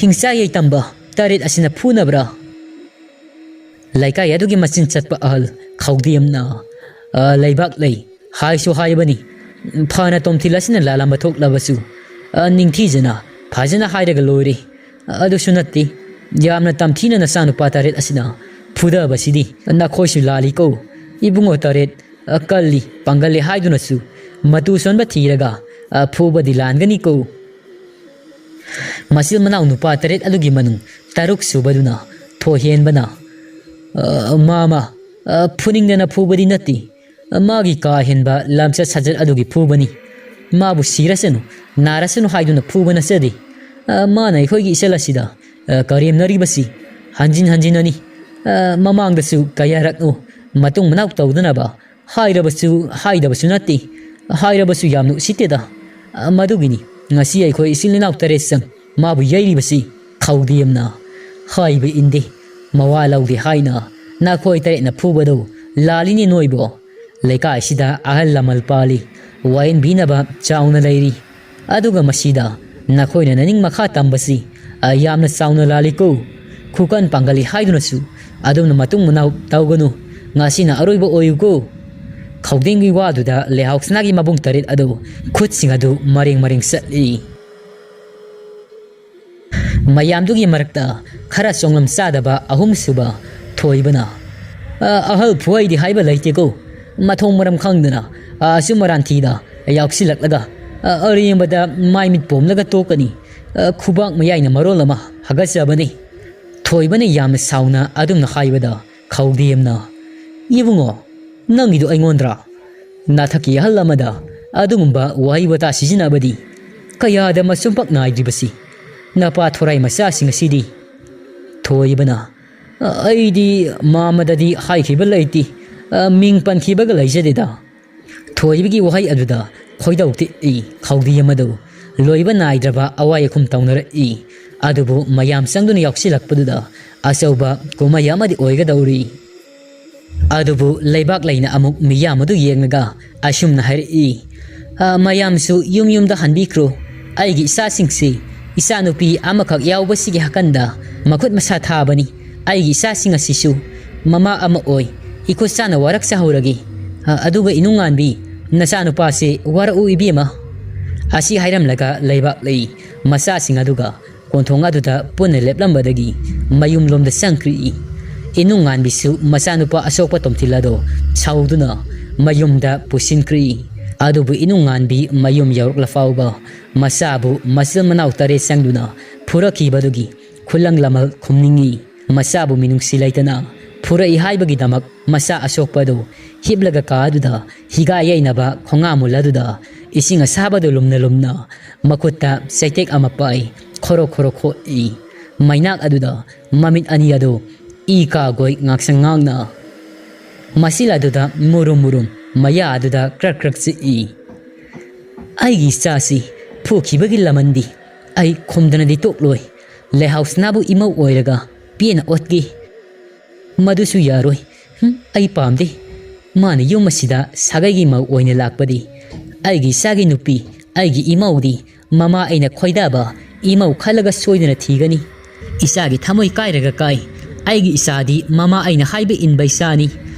ꯍꯤꯡꯆꯥ ꯌꯩꯇꯝꯕ ꯇꯔꯦꯠ ꯑꯁꯤꯅ ꯐꯨꯅꯕ꯭ꯔꯥ?" ꯂꯩꯀꯥꯏ ꯑꯗꯨꯒꯤ ꯃꯆꯤꯟ ꯆꯠꯄ ꯑꯍꯜ ꯈꯧꯗꯦꯝꯅ, "ꯑ, ꯂꯩꯕꯥꯛꯂꯩ, ꯍꯥꯏꯁꯨ ꯍꯥꯏꯕꯅꯤ, ꯐꯅ ꯇꯣꯝꯊꯤꯜ ꯑꯁꯤꯅ ꯂꯥꯜꯂꯝꯕ ꯊꯣꯛꯂꯕꯁꯨ, ꯑ, ꯅꯤꯡꯊꯤꯖꯅ ꯐꯖꯅ ꯍꯥꯏꯔꯒ ꯂꯣꯏꯔꯦ꯫ ꯑꯗꯨꯁꯨ ꯅꯠꯇꯦ, ꯌꯥꯝꯅ ꯇꯝꯊꯤꯅ ꯅꯆꯥꯅꯨꯄꯥ ꯇꯔꯦꯠ ꯑꯁꯤꯅ ꯐꯨꯗꯕꯁꯤꯗꯤ ꯅꯈꯣꯏꯁꯨ ꯂꯥꯜꯂꯤꯀꯣ꯫ ꯏꯕꯨꯡꯉꯣ ꯇꯔꯦꯠ, ꯑ, ꯀꯜꯂꯤ, ꯄꯥꯡꯒꯜꯂꯤ ꯍꯥꯏꯗꯨꯅꯁꯨ ꯃꯇꯨ ꯁꯣꯟꯕ ꯊꯤꯔꯒ, ꯑ, ꯐꯨꯕꯗꯤ ꯂꯥꯟꯒꯅꯤꯀꯣ"꯫ ꯃꯆꯤꯟ ꯃꯅꯥꯎ ꯅꯨꯄꯥ ꯇꯔꯦꯠ ꯑꯗꯨꯒꯤ ꯃꯅꯨꯡ ꯇꯔꯨꯛ ꯁꯨꯕꯗꯨꯅ ꯊꯣꯏꯍꯦꯟꯕꯅ, "ꯑ, ꯃꯥꯃ, ꯑ, ꯐꯨꯅꯤꯡꯗꯅ ꯐꯨꯕꯗꯤ ꯅꯠꯇꯦ꯫ ꯃꯥꯒꯤ ꯀꯥ ꯍꯦꯟꯕ ꯂꯝꯆꯠ ꯁꯥꯖꯠ ꯑꯗꯨꯒꯤ ꯐꯨꯕꯅꯤ꯫ ꯃꯥꯕꯨ ꯁꯤꯔꯁꯅꯨ, ꯅꯥꯔꯁꯅꯨ ꯍꯥꯏꯗꯨꯅ ꯐꯨꯕ ꯅꯠꯆꯗꯦ꯫ ꯑ, ꯃꯥꯅ ꯑꯩꯈꯣꯏꯒꯤ ꯏꯆꯜ ꯑꯁꯤꯗ, ꯑ, ꯀꯔꯦꯝꯅꯔꯤꯕꯁꯤ ꯍꯟꯖꯤꯟ ꯍꯟꯖꯤꯟꯅꯅꯤ꯫ ꯑ, ꯃꯃꯥꯡꯗꯁꯨ ꯀꯌꯥꯔꯛꯅꯣ ꯃꯇꯨꯡ ꯃꯅꯥꯎ ꯇꯧꯗꯅꯕ ꯍꯥꯏꯔꯕꯁꯨ ꯍꯥꯏꯗꯕꯁꯨ ꯅꯠꯇꯦ꯫ ꯍꯥꯏꯔꯕꯁꯨ ꯌꯥꯝꯅ ꯎꯁꯤꯠꯇꯦꯗ꯫ ꯑ, ꯃꯗꯨꯒꯤꯅꯤ ꯉꯁꯤ ꯑꯩꯈꯣꯏ ꯏꯆꯤꯜ ꯏꯅꯥꯎ ꯇꯔꯦꯠ ꯆꯪ ꯃꯥꯕꯨ ꯌꯩꯔꯤꯕꯁꯤ꯫ ꯈꯧꯗꯦꯝꯅ ꯍꯥꯏꯕ ꯏꯟꯗꯦ, ꯃꯋꯥ ꯂꯧꯗꯦ ꯍꯥꯏꯅ ꯅꯈꯣꯏ ꯇꯔꯦꯠꯅ ꯐꯨꯕꯗꯨ ꯂꯥꯜꯂꯤꯅꯦ ꯅꯣꯏꯕꯣ꯫ ꯂꯩꯀꯥꯏꯁꯤꯗ ꯑꯍꯜ ꯂꯃꯟ ꯄꯥꯜꯂꯤ, ꯋꯥꯌꯦꯟꯕꯤꯅꯕ ꯆꯥꯎꯅ ꯂꯩꯔꯤ꯫ ꯑꯗꯨꯒ ꯃꯁꯤꯗ ꯅꯈꯣꯏꯅ ꯅꯅꯤꯡ ꯃꯈꯥ ꯇꯝꯕꯁꯤ, ꯑ, ꯌꯥꯝꯅ ꯆꯥꯎꯅ ꯂꯥꯜꯂꯤꯀꯣ꯫ ꯈꯨꯀꯟ ꯄꯥꯡꯒꯜꯂꯤ ꯍꯥꯏꯗꯨꯅꯁꯨ ꯑꯗꯨꯝꯅ ꯃꯇꯨꯡ ꯃꯅꯥꯎ ꯇꯧꯒꯅꯨ꯫ ꯉꯁꯤꯅ ꯑꯔꯣꯏꯕ ꯑꯣꯏꯌꯨꯀꯣ꯫ ꯈꯧꯗꯦꯡꯒꯤ ꯋꯥꯗꯨꯗ ꯂꯩꯍꯥꯎ ꯁꯅꯥꯒꯤ ꯃꯕꯨꯡ ꯇꯔꯦꯠ ꯑꯗꯨ ꯈꯨꯠꯁꯤꯡ ꯑꯗꯨ ꯃꯔꯦꯡ ꯃꯔꯦꯡ ꯆꯠꯂꯤ꯫ ꯃꯌꯥꯝꯗꯨꯒꯤ ꯃꯔꯛꯇ ꯈꯔ ꯆꯣꯡꯂꯝ ꯆꯥꯗꯕ ꯑꯍꯨꯝꯁꯨꯕ ꯊꯣꯏꯕꯅ, "ꯑ, ꯑꯍꯜ ꯐꯨꯍꯩꯗꯤ ꯍꯥꯏꯕ ꯂꯩꯇꯦꯀꯣ꯫ ꯃꯊꯣꯡ ꯃꯔꯝ ꯈꯪꯗꯅ, ꯑ, ꯑꯆꯨꯝ ꯑꯔꯥꯟ ꯊꯤꯗ ꯌꯥꯎꯁꯤꯜꯂꯛꯂꯒ, ꯑ, ꯑꯔꯦꯝꯕꯗ ꯃꯥꯏ ꯃꯤꯠ ꯄꯣꯝꯂꯒ ꯇꯣꯛꯀꯅꯤ꯫ ꯑ, ꯈꯨꯕꯥꯛ ꯃꯌꯥꯏꯅ ꯃꯔꯣꯜ ꯑꯃ ꯍꯥꯒꯠꯆꯕꯅꯤ꯫" ꯊꯣꯏꯕꯅ ꯌꯥꯝꯅ ꯁꯥꯎꯅ ꯑꯗꯨꯝꯅ ꯍꯥꯏꯕꯗ ꯈꯧꯗꯦꯝꯅ, "ꯏꯕꯨꯡꯉꯣ, ꯅꯪꯒꯤꯗꯨ ꯑꯩꯉꯣꯟꯗ꯭ꯔꯥ? ꯅꯊꯛꯀꯤ ꯑꯍꯜ ꯑꯃꯗ ꯑꯗꯨꯒꯨꯝꯕ ꯋꯥꯍꯩ ꯋꯥꯇꯥ ꯁꯤꯖꯤꯟꯅꯕꯗꯤ ꯀꯌꯥꯗ ꯃꯆꯨꯝꯄꯛ ꯅꯥꯏꯗ꯭ꯔꯤꯕꯁꯤ? ꯅꯄꯥ ꯊꯣꯔꯥꯏ ꯃꯆꯥꯁꯤꯡ ꯑꯁꯤꯗꯤ?" ꯊꯣꯏꯕꯅ, "ꯑꯩꯗꯤ ꯃꯥꯃꯗꯗꯤ ꯍꯥꯏꯈꯤꯕ ꯂꯩꯇꯦ, ꯃꯤꯡ ꯄꯟꯈꯤꯕꯒ ꯂꯩꯖꯗꯦꯗ꯫" ꯊꯣꯏꯕꯒꯤ ꯋꯥꯍꯩ ꯑꯗꯨꯗ ꯈꯣꯏꯗꯧ ꯇꯤꯛꯏ ꯈꯧꯗꯦꯝ ꯑꯗꯨ꯫ ꯂꯣꯏꯕ ꯅꯥꯏꯗ꯭ꯔꯕ ꯑꯋꯥꯏ ꯑꯈꯨꯝ ꯇꯧꯅꯔꯛꯏ꯫ ꯑꯗꯨꯕꯨ ꯃꯌꯥꯝ ꯆꯪꯗꯨꯅ ꯌꯥꯎꯁꯤꯜꯂꯛꯄꯗꯨꯗ ꯑꯆꯧꯕ ꯀꯨꯝꯍꯩ ꯑꯃꯗꯤ ꯑꯣꯏꯒꯗꯧꯔꯤ꯫ ꯑꯗꯨꯕꯨ ꯂꯩꯕꯥꯛ ꯂꯩꯅ ꯑꯃꯨꯛ ꯃꯤꯌꯥꯝ ꯑꯗꯨ ꯌꯦꯡꯂꯒ ꯑꯁꯨꯝꯅ ꯍꯥꯏꯔꯛꯏ, "ꯑ, ꯃꯌꯥꯝꯁꯨ ꯌꯨꯝ ꯌꯨꯝꯗ ꯍꯟꯕꯤꯈ꯭ꯔꯣ꯫ ꯑꯩꯒꯤ ꯏꯆꯥꯁꯤꯡꯁꯤ, ꯏꯆꯥꯅꯨꯄꯤ ꯑꯃꯈꯛ ꯌꯥꯎꯕꯁꯤꯒꯤ ꯍꯥꯀꯟꯗ ꯃꯈꯨꯠ ꯃꯁꯥ ꯊꯥꯕꯅꯤ꯫ ꯑꯩꯒꯤ ꯏꯆꯥꯁꯤꯡ ꯑꯁꯤꯁꯨ ꯃꯃꯥ ꯑꯃ ꯑꯣꯏ ꯏꯈꯨꯠ ꯆꯥꯅ ꯋꯥꯔꯛꯆꯍꯧꯔꯒꯦ꯫ ꯑ, ꯑꯗꯨꯒ ꯏꯅꯨꯡꯉꯥꯟꯕꯤ, ꯅꯆꯥꯅꯨꯄꯥꯁꯦ ꯋꯥꯔꯛꯎ ꯏꯕꯦꯝꯃ꯫" ꯑꯁꯤ ꯍꯥꯏꯔꯝꯂꯒ ꯂꯩꯕꯥꯛ ꯂꯩ ꯃꯆꯥꯁꯤꯡ ꯑꯗꯨꯒ ꯀꯣꯟꯊꯣꯡ ꯑꯗꯨꯗ ꯄꯨꯟꯅ ꯂꯦꯞꯂꯝꯕꯗꯒꯤ ꯃꯌꯨꯝꯂꯣꯝꯗ ꯆꯪꯈ꯭ꯔꯤ꯫ ꯏꯅꯨꯡꯉꯥꯟꯕꯤꯁꯨ ꯃꯆꯥꯅꯨꯄꯥ ꯑꯁꯣꯛꯄ ꯇꯣꯝꯊꯤꯜ ꯑꯗꯣ ꯁꯥꯎꯗꯨꯅ ꯃꯌꯨꯝꯗ ꯄꯨꯁꯤꯟꯈ꯭ꯔꯤ꯫ ꯑꯗꯨꯕꯨ ꯏꯅꯨꯡꯉꯥꯟꯕꯤ ꯃꯌꯨꯝ ꯌꯧꯔꯛꯂ ꯐꯥꯎꯕ ꯃꯆꯥꯕꯨ ꯃꯆꯤꯟ ꯃꯅꯥꯎ ꯇꯔꯦꯠ ꯆꯪꯗꯨꯅ ꯐꯨꯔꯛꯈꯤꯕꯗꯨꯒꯤ ꯈꯨꯂꯪ ꯂꯃꯜ ꯈꯨꯝꯅꯤꯡꯉꯤ꯫ ꯃꯆꯥꯕꯨ ꯃꯤꯅꯨꯡꯁꯤ ꯂꯩꯇꯅ ꯐꯨꯔꯛꯏ ꯍꯥꯏꯕꯒꯤꯗꯃꯛ ꯃꯆꯥ ꯑꯁꯣꯛꯄ ꯑꯗꯨ ꯍꯤꯞꯂꯒ ꯀꯥ ꯑꯗꯨꯗ ꯍꯤꯒꯥ ꯌꯩꯅꯕ ꯈꯣꯡꯉꯥꯃꯨꯜ ꯑꯗꯨꯗ ꯏꯁꯤꯡ ꯑꯁꯥꯕꯗꯨ ꯂꯨꯝꯅ ꯂꯨꯝꯅ ꯃꯈꯨꯠꯇ ꯆꯩꯇꯦꯛ ꯑꯃ ꯄꯥꯏ ꯈꯣꯔꯣ ꯈꯣꯔꯣ ꯈꯣꯠꯂꯤ꯫ ꯃꯩꯅꯥꯛ ꯑꯗꯨꯗ ꯃꯃꯤꯠ ꯑꯅꯤ ꯑꯗꯨ ꯏ ꯀꯥꯒꯣꯏ ꯉꯥꯛꯁꯪ ꯉꯥꯡꯅ꯫ ꯃꯁꯤꯜ ꯑꯗꯨꯗ ꯃꯨꯔꯨꯝ ꯃꯨꯔꯨꯝ ꯃꯌꯥ ꯑꯗꯨꯗ ꯀ꯭ꯔꯛ ꯀ꯭ꯔꯛ ꯆꯤꯛꯏ꯫ ꯑꯩꯒꯤ ꯏꯆꯥꯁꯤ ꯐꯨꯈꯤꯕꯒꯤ ꯂꯃꯟꯗꯤ ꯑꯩ ꯈꯨꯝꯗꯅꯗꯤ ꯇꯣꯛꯂꯣꯏ꯫ ꯂꯩꯍꯥꯎꯁꯅꯥꯕꯨ ꯏꯃꯧ ꯑꯣꯏꯔꯒ ꯄꯦꯟꯅ ꯑꯣꯠꯀꯦ꯫ ꯃꯗꯨꯁꯨ ꯌꯥꯔꯣꯏ꯫ ꯍꯨꯝ, ꯑꯩ ꯄꯥꯝꯗꯦ꯫ ꯃꯥꯅ ꯌꯨꯝ ꯑꯁꯤꯗ ꯁꯥꯒꯩꯒꯤ ꯃꯧ ꯑꯣꯏꯅ ꯂꯥꯛꯄꯗꯤ꯫ ꯑꯩꯒꯤ ꯏꯆꯥꯒꯤ ꯅꯨꯄꯤ, ꯑꯩꯒꯤ ꯏꯃꯧꯗꯤ ꯃꯃꯥ ꯑꯩꯅ ꯈꯣꯏꯗꯥꯕ ꯏꯃꯧ ꯈꯜꯂꯒ ꯁꯣꯏꯗꯅ ꯊꯤꯒꯅꯤ꯫ ꯏꯆꯥꯒꯤ ꯊꯃꯣꯏ ꯀꯥꯏꯔꯒ ꯀꯥꯏ꯫ ꯑꯩꯒꯤ ꯏꯆꯥꯗꯤ ꯃꯃꯥ ꯑꯩꯅ ꯍꯥꯏꯕ ꯏꯟꯕ ꯏꯆꯥꯅꯤ꯫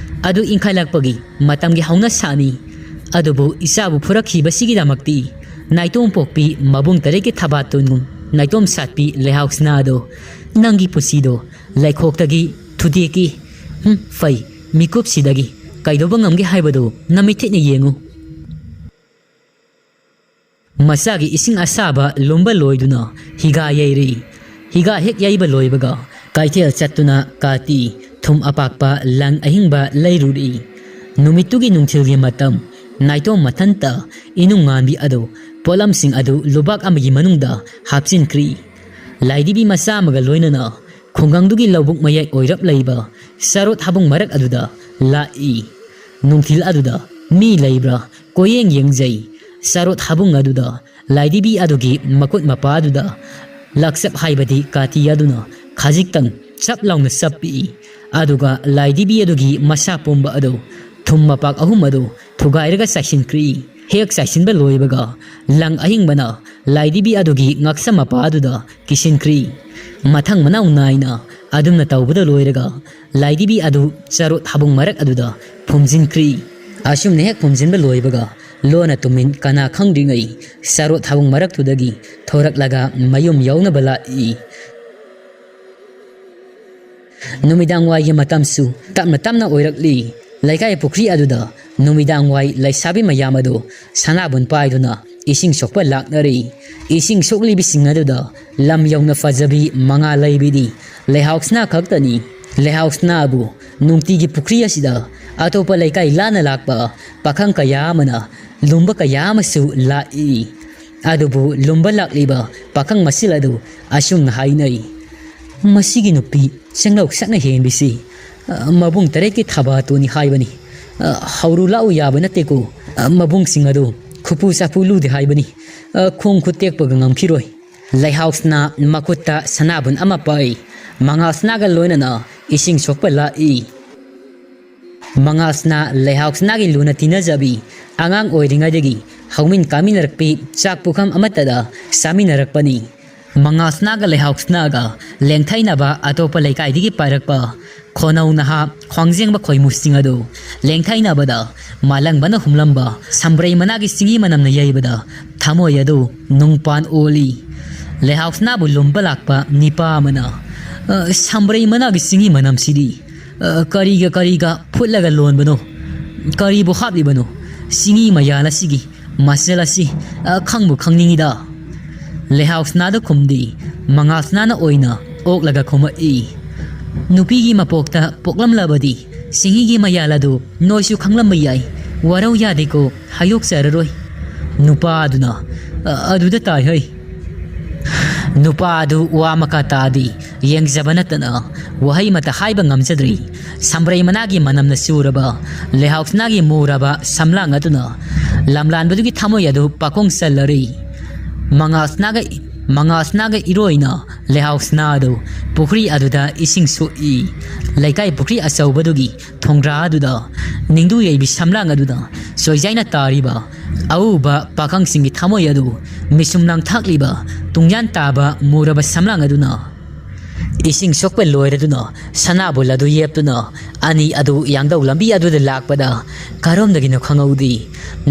ꯑꯗꯨ ꯏꯟꯈꯠꯂꯛꯄꯒꯤ ꯃꯇꯝꯒꯤ ꯍꯧꯅꯁꯥꯅꯤ꯫ ꯑꯗꯨꯕꯨ ꯏꯆꯥꯕꯨ ꯐꯨꯔꯛꯈꯤꯕꯁꯤꯒꯤꯗꯃꯛꯇꯤ ꯅꯥꯏꯇꯣꯝ ꯄꯣꯛꯄꯤ ꯃꯕꯨꯡ ꯇꯔꯦꯠꯀꯤ ꯊꯕꯥꯇꯣꯟꯒꯨꯝ ꯅꯥꯏꯇꯣꯝ ꯁꯥꯠꯄꯤ ꯂꯩꯍꯥꯎꯁꯅꯥꯗꯣ, ꯅꯪꯒꯤ ꯄꯨꯟꯁꯤꯗꯣ ꯂꯩꯈꯣꯛꯇꯒꯤ ꯊꯨꯗꯦꯛꯀꯤ꯫ ꯍꯨꯝ, ꯐꯩ, ꯃꯤꯀꯨꯞꯁꯤꯗꯒꯤ ꯀꯩꯗꯧꯕ ꯉꯝꯒꯦ ꯍꯥꯏꯕꯗꯨ ꯅꯃꯤꯠꯊꯤꯠꯅ ꯌꯦꯡꯉꯨ꯫ ꯃꯆꯥꯒꯤ ꯏꯁꯤꯡ ꯑꯁꯥꯕ ꯂꯨꯝꯕ ꯂꯣꯏꯗꯨꯅ ꯍꯤꯒꯥ ꯌꯩꯔꯤ꯫ ꯍꯤꯒꯥ ꯍꯦꯛ ꯌꯩꯕ ꯂꯣꯏꯕꯒ ꯀꯩꯊꯦꯜ ꯆꯠꯇꯨꯅ ꯀꯥꯇꯤ, ꯊꯨꯝ ꯑꯄꯥꯛꯄ, ꯂꯪ ꯑꯍꯤꯡꯕ ꯂꯩꯔꯨꯔꯤ꯫ ꯅꯨꯃꯤꯠꯇꯨꯒꯤ ꯅꯨꯡꯊꯤꯜꯒꯤ ꯃꯇꯝ, ꯅꯥꯏꯇꯣꯝ ꯃꯊꯟꯇ ꯏꯅꯨꯡ ꯉꯥꯟꯕꯤ ꯑꯗꯨ ꯄꯣꯠꯂꯝꯁꯤꯡ ꯑꯗꯨ ꯂꯨꯕꯥꯛ ꯑꯃꯒꯤ ꯃꯅꯨꯡꯗ ꯍꯥꯞꯆꯤꯟꯈ꯭ꯔꯤ꯫ ꯂꯥꯏꯙꯤꯕꯤ ꯃꯆꯥ ꯑꯃꯒ ꯂꯣꯏꯅꯅ ꯈꯨꯡꯒꯪꯗꯨꯒꯤ ꯂꯧꯕꯨꯛ ꯃꯌꯥꯏ ꯑꯣꯏꯔꯞ ꯂꯩꯕ ꯆꯔꯣꯠ ꯍꯥꯕꯨꯡ ꯃꯔꯛ ꯑꯗꯨꯗ ꯂꯥꯛꯏ꯫ ꯅꯨꯡꯊꯤꯜ ꯑꯗꯨꯗ ꯃꯤ ꯂꯩꯕ꯭ꯔꯥ ꯀꯣꯏꯌꯦꯡ ꯌꯦꯡꯖꯩ꯫ ꯆꯔꯣꯠ ꯍꯥꯕꯨꯡ ꯑꯗꯨꯗ ꯂꯥꯏꯙꯤꯕꯤ ꯑꯗꯨꯒꯤ ꯃꯈꯨꯠ ꯃꯄꯥ ꯑꯗꯨꯗ ꯂꯥꯛꯆꯞ ꯍꯥꯏꯕꯗꯤ ꯀꯥꯇꯤ ꯑꯗꯨꯅ ꯈꯖꯤꯛꯇꯪ ꯆꯞ ꯂꯥꯎꯅ ꯆꯞꯄꯤ꯫ ꯑꯗꯨꯒ ꯂꯥꯏꯙꯤꯕꯤ ꯑꯗꯨꯒꯤ ꯃꯁꯥ ꯄꯨꯝꯕ ꯑꯗꯨ ꯊꯨꯝ ꯃꯄꯥꯛ ꯑꯍꯨꯝ ꯑꯗꯨ ꯊꯨꯒꯥꯏꯔꯒ ꯆꯥꯏꯁꯤꯟꯈ꯭ꯔꯤ꯫ ꯍꯦꯛ ꯆꯥꯏꯁꯤꯟꯕ ꯂꯣꯏꯕꯒ ꯂꯪ ꯑꯍꯤꯡꯕꯅ ꯂꯥꯏꯙꯤꯕꯤ ꯑꯗꯨꯒꯤ ꯉꯛꯁꯝ ꯃꯄꯥ ꯑꯗꯨꯗ ꯀꯤꯁꯤꯟꯈ꯭ꯔꯤ꯫ ꯃꯊꯪ ꯃꯅꯥꯎ ꯅꯥꯏꯅ ꯑꯗꯨꯝꯅ ꯇꯧꯕꯗ ꯂꯣꯏꯔꯒ ꯂꯥꯏꯙꯤꯕꯤ ꯑꯗꯨ ꯆꯔꯣꯠ ꯍꯥꯕꯨꯡ ꯃꯔꯛ ꯑꯗꯨꯗ ꯐꯨꯝꯖꯤꯟꯈ꯭ꯔꯤ꯫ ꯑꯁꯨꯝꯅ ꯍꯦꯛ ꯐꯨꯝꯖꯤꯟꯕ ꯂꯣꯏꯕꯒ ꯂꯣꯟꯅ ꯇꯨꯃꯤꯟ ꯀꯅꯥ ꯈꯪꯗ꯭ꯔꯤꯉꯩ ꯆꯔꯣꯠ ꯍꯥꯕꯨꯡ ꯃꯔꯛꯇꯨꯗꯒꯤ ꯊꯣꯔꯛꯂꯒ ꯃꯌꯨꯝ ꯌꯧꯅꯕ ꯂꯥꯛꯏ꯫ ꯅꯨꯃꯤꯗꯥꯡ ꯋꯥꯏꯒꯤ ꯃꯇꯝꯁꯨ ꯇꯞꯅ ꯇꯞꯅ ꯑꯣꯏꯔꯛꯂꯤ꯫ ꯂꯩꯀꯥꯏ ꯄꯨꯈ꯭ꯔꯤ ꯑꯗꯨꯗ ꯅꯨꯃꯤꯗꯥꯡ ꯋꯥꯏ ꯂꯩꯁꯥꯕꯤ ꯃꯌꯥꯝ ꯑꯗꯨ ꯁꯅꯥꯕꯨꯟ ꯄꯥꯏꯗꯨꯅ ꯏꯁꯤꯡ ꯁꯣꯛꯄ ꯂꯥꯛꯅꯔꯤ꯫ ꯏꯁꯤꯡ ꯁꯣꯛꯂꯤꯕꯁꯤꯡ ꯑꯗꯨꯗ ꯂꯝ ꯌꯧꯅ ꯐꯖꯕꯤ ꯃꯉꯥ ꯂꯩꯕꯤꯗꯤ ꯂꯩꯍꯥꯎꯁꯅꯥ ꯈꯛꯇꯅꯤ꯫ ꯂꯩꯍꯥꯎꯁꯅꯥꯕꯨ ꯅꯨꯡꯇꯤꯒꯤ ꯄꯨꯈ꯭ꯔꯤ ꯑꯁꯤꯗ ꯑꯇꯣꯞꯄ ꯂꯩꯀꯥꯏ ꯂꯥꯟꯅ ꯂꯥꯛꯄ ꯄꯥꯈꯪ ꯀꯌꯥ ꯑꯃꯅ ꯂꯨꯝꯕ ꯀꯌꯥ ꯑꯃꯁꯨ ꯂꯥꯛꯏ꯫ ꯑꯗꯨꯕꯨ ꯂꯨꯝꯕ ꯂꯥꯛꯂꯤꯕ ꯄꯥꯈꯪ ꯃꯁꯤꯜ ꯑꯗꯨ ꯑꯁꯨꯝꯅ ꯍꯥꯏꯅꯩ, "ꯃꯁꯤꯒꯤ ꯅꯨꯄꯤ ꯆꯪꯂꯧ ꯁꯛꯅ ꯍꯦꯟꯕꯤꯁꯤ, ꯑ, ꯃꯕꯨꯡ ꯇꯔꯦꯠꯀꯤ ꯊꯕꯥꯇꯣꯟꯅꯤ ꯍꯥꯏꯕꯅꯤ꯫ ꯑ, ꯍꯧꯔꯨ ꯂꯥꯛꯎ ꯌꯥꯕ ꯅꯠꯇꯦꯀꯣ꯫ ꯑ, ꯃꯕꯨꯡꯁꯤꯡ ꯑꯗꯨ ꯈꯨꯄꯨ ꯆꯥꯄꯨ ꯂꯨꯗꯦ ꯍꯥꯏꯕꯅꯤ꯫ ꯑ, ꯈꯣꯡ ꯈꯨꯠ ꯇꯦꯛꯄꯒ ꯉꯝꯈꯤꯔꯣꯏ"꯫ ꯂꯩꯍꯥꯎꯁꯅꯥ ꯃꯈꯨꯠꯇ ꯁꯅꯥꯕꯨꯟ ꯑꯃ ꯄꯥꯏ꯫ ꯃꯉꯥꯜꯁꯅꯥꯒ ꯂꯣꯏꯅꯅ ꯏꯁꯤꯡ ꯁꯣꯛꯄ ꯂꯥꯛꯏ꯫ ꯃꯉꯥꯜꯁꯅꯥ ꯂꯩꯍꯥꯎꯁꯅꯥꯒꯤ ꯂꯨꯅ ꯇꯤꯟꯅꯖꯕꯤ, ꯑꯉꯥꯡ ꯑꯣꯏꯔꯤꯉꯩꯗꯒꯤ ꯍꯧꯃꯤꯟ ꯀꯥꯃꯤꯟꯅꯔꯛꯄꯤ, ꯆꯥꯛ ꯄꯨꯈꯝ ꯑꯃꯠꯇꯗ ꯆꯥꯃꯤꯟꯅꯔꯛꯄꯅꯤ꯫ ꯃꯉꯥꯜꯁꯅꯥꯒ ꯂꯩꯍꯥꯎꯁꯅꯥꯒ ꯂꯦꯡꯊꯩꯅꯕ ꯑꯇꯣꯞꯄ ꯂꯩꯀꯥꯏꯗꯒꯤ ꯄꯥꯏꯔꯛꯄ ꯈꯣꯅꯧ ꯅꯍꯥ ꯈ꯭ꯋꯥꯡꯖꯦꯡꯕ ꯈꯣꯏꯃꯨꯁꯤꯡ ꯑꯗꯨ ꯂꯦꯡꯊꯩꯅꯕꯗ ꯃꯥꯂꯪꯕꯅ ꯍꯨꯝꯂꯝꯕ ꯁꯝꯕ꯭ꯔꯩ ꯃꯅꯥꯒꯤ ꯆꯤꯡꯍꯤ ꯃꯅꯝꯅ ꯌꯩꯕꯗ ꯊꯃꯣꯏ ꯑꯗꯨ ꯅꯨꯡꯄꯥꯟ ꯑꯣꯜꯂꯤ꯫ ꯂꯩꯍꯥꯎꯁꯅꯥꯕꯨ ꯂꯨꯝꯕ ꯂꯥꯛꯄ ꯅꯤꯄꯥ ꯑꯃꯅ, "ꯑ, ꯁꯝꯕ꯭ꯔꯩ ꯃꯅꯥꯒꯤ ꯆꯤꯡꯍꯤ ꯃꯅꯝꯁꯤꯗꯤ, ꯑ, ꯀꯔꯤꯒ ꯀꯔꯤꯒ ꯐꯨꯠꯂꯒ ꯂꯣꯟꯕꯅꯣ? ꯀꯔꯤꯕꯨ ꯍꯥꯞꯂꯤꯕꯅꯣ? ꯆꯤꯡꯍꯤ ꯃꯌꯥꯜ ꯑꯁꯤꯒꯤ ꯃꯆꯜ ꯑꯁꯤ, ꯑ, ꯈꯪꯕꯨ ꯈꯪꯅꯤꯡꯉꯤꯗ"꯫ ꯂꯩꯍꯥꯎꯁꯅꯥꯗ ꯈꯨꯝꯗꯤ, ꯃꯉꯥꯜꯁꯅꯥꯅ ꯑꯣꯏꯅ ꯑꯣꯛꯂꯒ ꯈꯨꯝꯃꯛꯏ꯫ "ꯅꯨꯄꯤꯒꯤ ꯃꯄꯣꯛꯇ ꯄꯣꯛꯂꯝꯂꯕꯗꯤ ꯆꯤꯡꯍꯤꯒꯤ ꯃꯌꯥꯜ ꯑꯗꯨ ꯅꯣꯏꯁꯨ ꯈꯪꯂꯝꯕ ꯌꯥꯏ꯫ ꯋꯥꯔꯧ ꯌꯥꯗꯦꯀꯣ, ꯍꯥꯏꯗꯣꯛꯆꯔꯔꯣꯏ"꯫ ꯅꯨꯄꯥ ꯑꯗꯨꯅ, "ꯑ-, ꯑꯗꯨꯗ ꯇꯥꯏ ꯍꯩ"꯫ ꯅꯨꯄꯥ ꯑꯗꯨ ꯋꯥ ꯃꯈꯥ ꯇꯥꯗꯤ ꯌꯦꯡꯖꯕ ꯅꯠꯇꯅ ꯋꯥꯍꯩ ꯑꯃꯠꯇ ꯍꯥꯏꯕ ꯉꯝꯖꯗ꯭ꯔꯤ꯫ ꯁꯝꯕ꯭ꯔꯩ ꯃꯅꯥꯒꯤ ꯃꯅꯝꯅ ꯆꯨꯔꯕ ꯂꯩꯍꯥꯎꯁꯅꯥꯒꯤ ꯃꯨꯔꯕ ꯁꯝꯂꯥꯡ ꯑꯗꯨꯅ ꯂꯝꯂꯥꯟꯕꯗꯨꯒꯤ ꯊꯃꯣꯏ ꯑꯗꯨ ꯄꯥꯈꯣꯡ ꯆꯜꯂꯔꯤ꯫ ꯃꯉꯥꯜꯁꯅꯥꯒ, ꯃꯉꯥꯜꯁꯅꯥꯒ ꯏꯔꯣꯏꯅ ꯂꯩꯍꯥꯎꯁꯅꯥ ꯑꯗꯨ ꯄꯨꯈ꯭ꯔꯤ ꯑꯗꯨꯗ ꯏꯁꯤꯡ ꯁꯣꯛꯏ꯫ ꯂꯩꯀꯥꯏ ꯄꯨꯈ꯭ꯔꯤ ꯑꯆꯧꯕꯗꯨꯒꯤ ꯊꯣꯡꯒ꯭ꯔꯥ ꯑꯗꯨꯗ ꯅꯤꯡꯗꯨ ꯌꯩꯕꯤ ꯁꯝꯂꯥꯡ ꯑꯗꯨꯗ ꯆꯣꯏꯖꯥꯏꯅ ꯇꯥꯔꯤꯕ ꯑꯎꯕ ꯄꯥꯈꯪꯁꯤꯡꯒꯤ ꯊꯃꯣꯏ ꯑꯗꯨ ꯃꯤꯁꯨꯝ ꯂꯥꯡꯊꯥꯛꯂꯤꯕ ꯇꯨꯡꯌꯥꯟ ꯇꯥꯕ ꯃꯨꯔꯕ ꯁꯝꯂꯥꯡ ꯑꯗꯨꯅ ꯏꯁꯤꯡ ꯁꯣꯛꯄ ꯂꯣꯏꯔꯗꯨꯅ ꯁꯅꯥꯕꯨꯜ ꯑꯗꯨ ꯌꯦꯞꯇꯨꯅ ꯑꯅꯤ ꯑꯗꯨ ꯌꯥꯡꯗꯧ ꯂꯝꯕꯤ ꯑꯗꯨꯗ ꯂꯥꯛꯄꯗ ꯀꯔꯣꯝꯗꯒꯤꯅꯣ ꯈꯪꯍꯧꯗꯦ꯫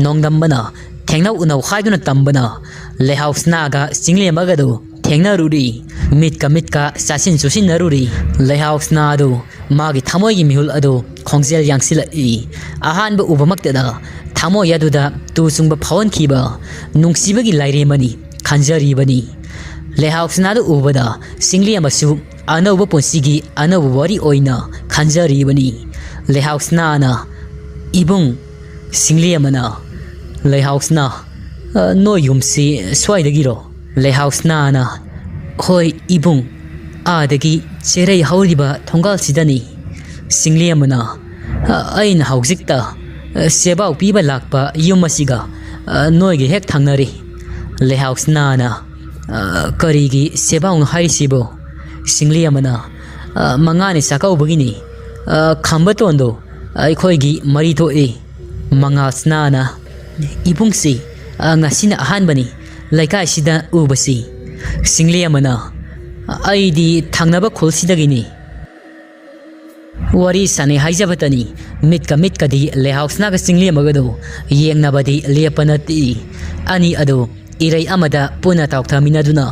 ꯅꯣꯡꯗꯝꯕꯅ ꯊꯦꯡꯅꯧ ꯎꯅꯧ ꯍꯥꯏꯗꯨꯅ ꯇꯝꯕꯅ ꯂꯩꯍꯥꯎꯁꯅꯥꯒ ꯆꯤꯡꯂꯦꯝꯕꯒꯗꯨ ꯊꯦꯡꯅꯔꯨꯔꯤ꯫ ꯃꯤꯠꯀ ꯃꯤꯠꯀ ꯆꯥꯁꯤꯟ ꯆꯨꯁꯤꯟꯅꯔꯨꯔꯤ꯫ ꯂꯩꯍꯥꯎꯁꯅꯥ ꯑꯗꯨ ꯃꯥꯒꯤ ꯊꯃꯣꯏꯒꯤ ꯃꯤꯍꯨꯜ ꯑꯗꯨ ꯈꯣꯡꯖꯦꯜ ꯌꯥꯡꯁꯤꯜꯂꯛꯏ꯫ ꯑꯍꯥꯟꯕ ꯎꯕꯃꯛꯇꯗ ꯊꯃꯣꯏ ꯑꯗꯨꯗ ꯇꯨ ꯆꯨꯡꯕ ꯐꯥꯎꯍꯟꯈꯤꯕ ꯅꯨꯡꯁꯤꯕꯒꯤ ꯂꯥꯏꯔꯦꯝ ꯑꯅꯤ ꯈꯟꯖꯔꯤꯕꯅꯤ꯫ ꯂꯩꯍꯥꯎꯁꯅꯥꯗꯨ ꯎꯕꯗ ꯆꯤꯡꯂꯦꯝꯕꯁꯨ ꯑꯅꯧꯕ ꯄꯨꯟꯁꯤꯒꯤ ꯑꯅꯧꯕ ꯋꯥꯔꯤ ꯑꯣꯏꯅ ꯈꯟꯖꯔꯤꯕꯅꯤ꯫ ꯂꯩꯍꯥꯎꯁꯅꯥꯅ, "ꯏꯕꯨꯡ"꯫ ꯆꯤꯡꯂꯦꯝꯕꯅ, "ꯂꯩꯍꯥꯎꯁꯅꯥ, ꯑ, ꯅꯣꯏ ꯌꯨꯝꯁꯤ ꯁ꯭ꯋꯥꯏꯗꯒꯤꯔꯣ?" ꯂꯩꯍꯥꯎꯁꯅꯥꯅ, "ꯍꯣꯏ ꯏꯕꯨꯡ, ꯑꯥꯗꯒꯤ ꯆꯦꯔꯩ ꯍꯧꯔꯤꯕ ꯊꯣꯡꯒꯥꯜꯁꯤꯗꯅꯤ꯫ ꯁꯤꯡꯂꯦꯝꯕꯅ, "ꯑ, ꯑꯩꯅ ꯍꯧꯖꯤꯛꯇ, ꯑ, ꯁꯦꯕꯥꯎ ꯄꯤꯕ ꯂꯥꯛꯄ ꯌꯨꯝ ꯑꯁꯤꯒ, ꯑ, ꯅꯣꯏꯒ ꯍꯦꯛ ꯊꯪꯅꯔꯤ꯫" ꯂꯩꯍꯥꯎ ꯁꯅꯥꯅ, "ꯑ, ꯀꯔꯤꯒꯤ ꯁꯦꯕꯥꯎꯅꯣ ꯍꯥꯏꯔꯤꯁꯤꯕꯣ?" ꯁꯤꯡꯂꯦꯝꯕꯅ, "ꯑ, ꯃꯉꯥꯅꯤ ꯆꯥꯛꯀꯧꯕꯒꯤꯅꯤ꯫ ꯑ, ꯈꯝꯕꯇꯣꯟꯗꯣ ꯑꯩꯈꯣꯏꯒꯤ ꯃꯔꯤ ꯊꯣꯛꯏ꯫" ꯃꯉꯥꯜ ꯁꯅꯥꯅ, "ꯏꯕꯨꯡꯁꯤ, ꯑ, ꯉꯁꯤꯅ ꯑꯍꯥꯟꯕꯅꯤ ꯂꯩꯀꯥꯏꯁꯤꯗ ꯎꯕꯁꯤ꯫" ꯁꯤꯡꯂꯦꯝꯕꯅ, "ꯑꯩꯗꯤ ꯊꯪꯅꯕ ꯈꯨꯜꯁꯤꯗꯒꯤꯅꯤ꯫" ꯋꯥꯔꯤ ꯁꯥꯟꯅꯩ ꯍꯥꯏꯖꯕꯇꯅꯤ, ꯃꯤꯠꯀ ꯃꯤꯠꯀꯗꯤ ꯂꯩꯍꯥꯎꯁꯅꯥꯒ ꯆꯤꯡꯂꯦꯝꯕꯒꯗꯨ ꯌꯦꯡꯅꯕꯗꯤ ꯂꯦꯞꯄ ꯅꯠꯇꯦ꯫ ꯑꯅꯤ ꯑꯗꯨ ꯏꯔꯩ ꯑꯃꯗ ꯄꯨꯟꯅ ꯇꯥꯎꯊꯃꯤꯟꯅꯗꯨꯅ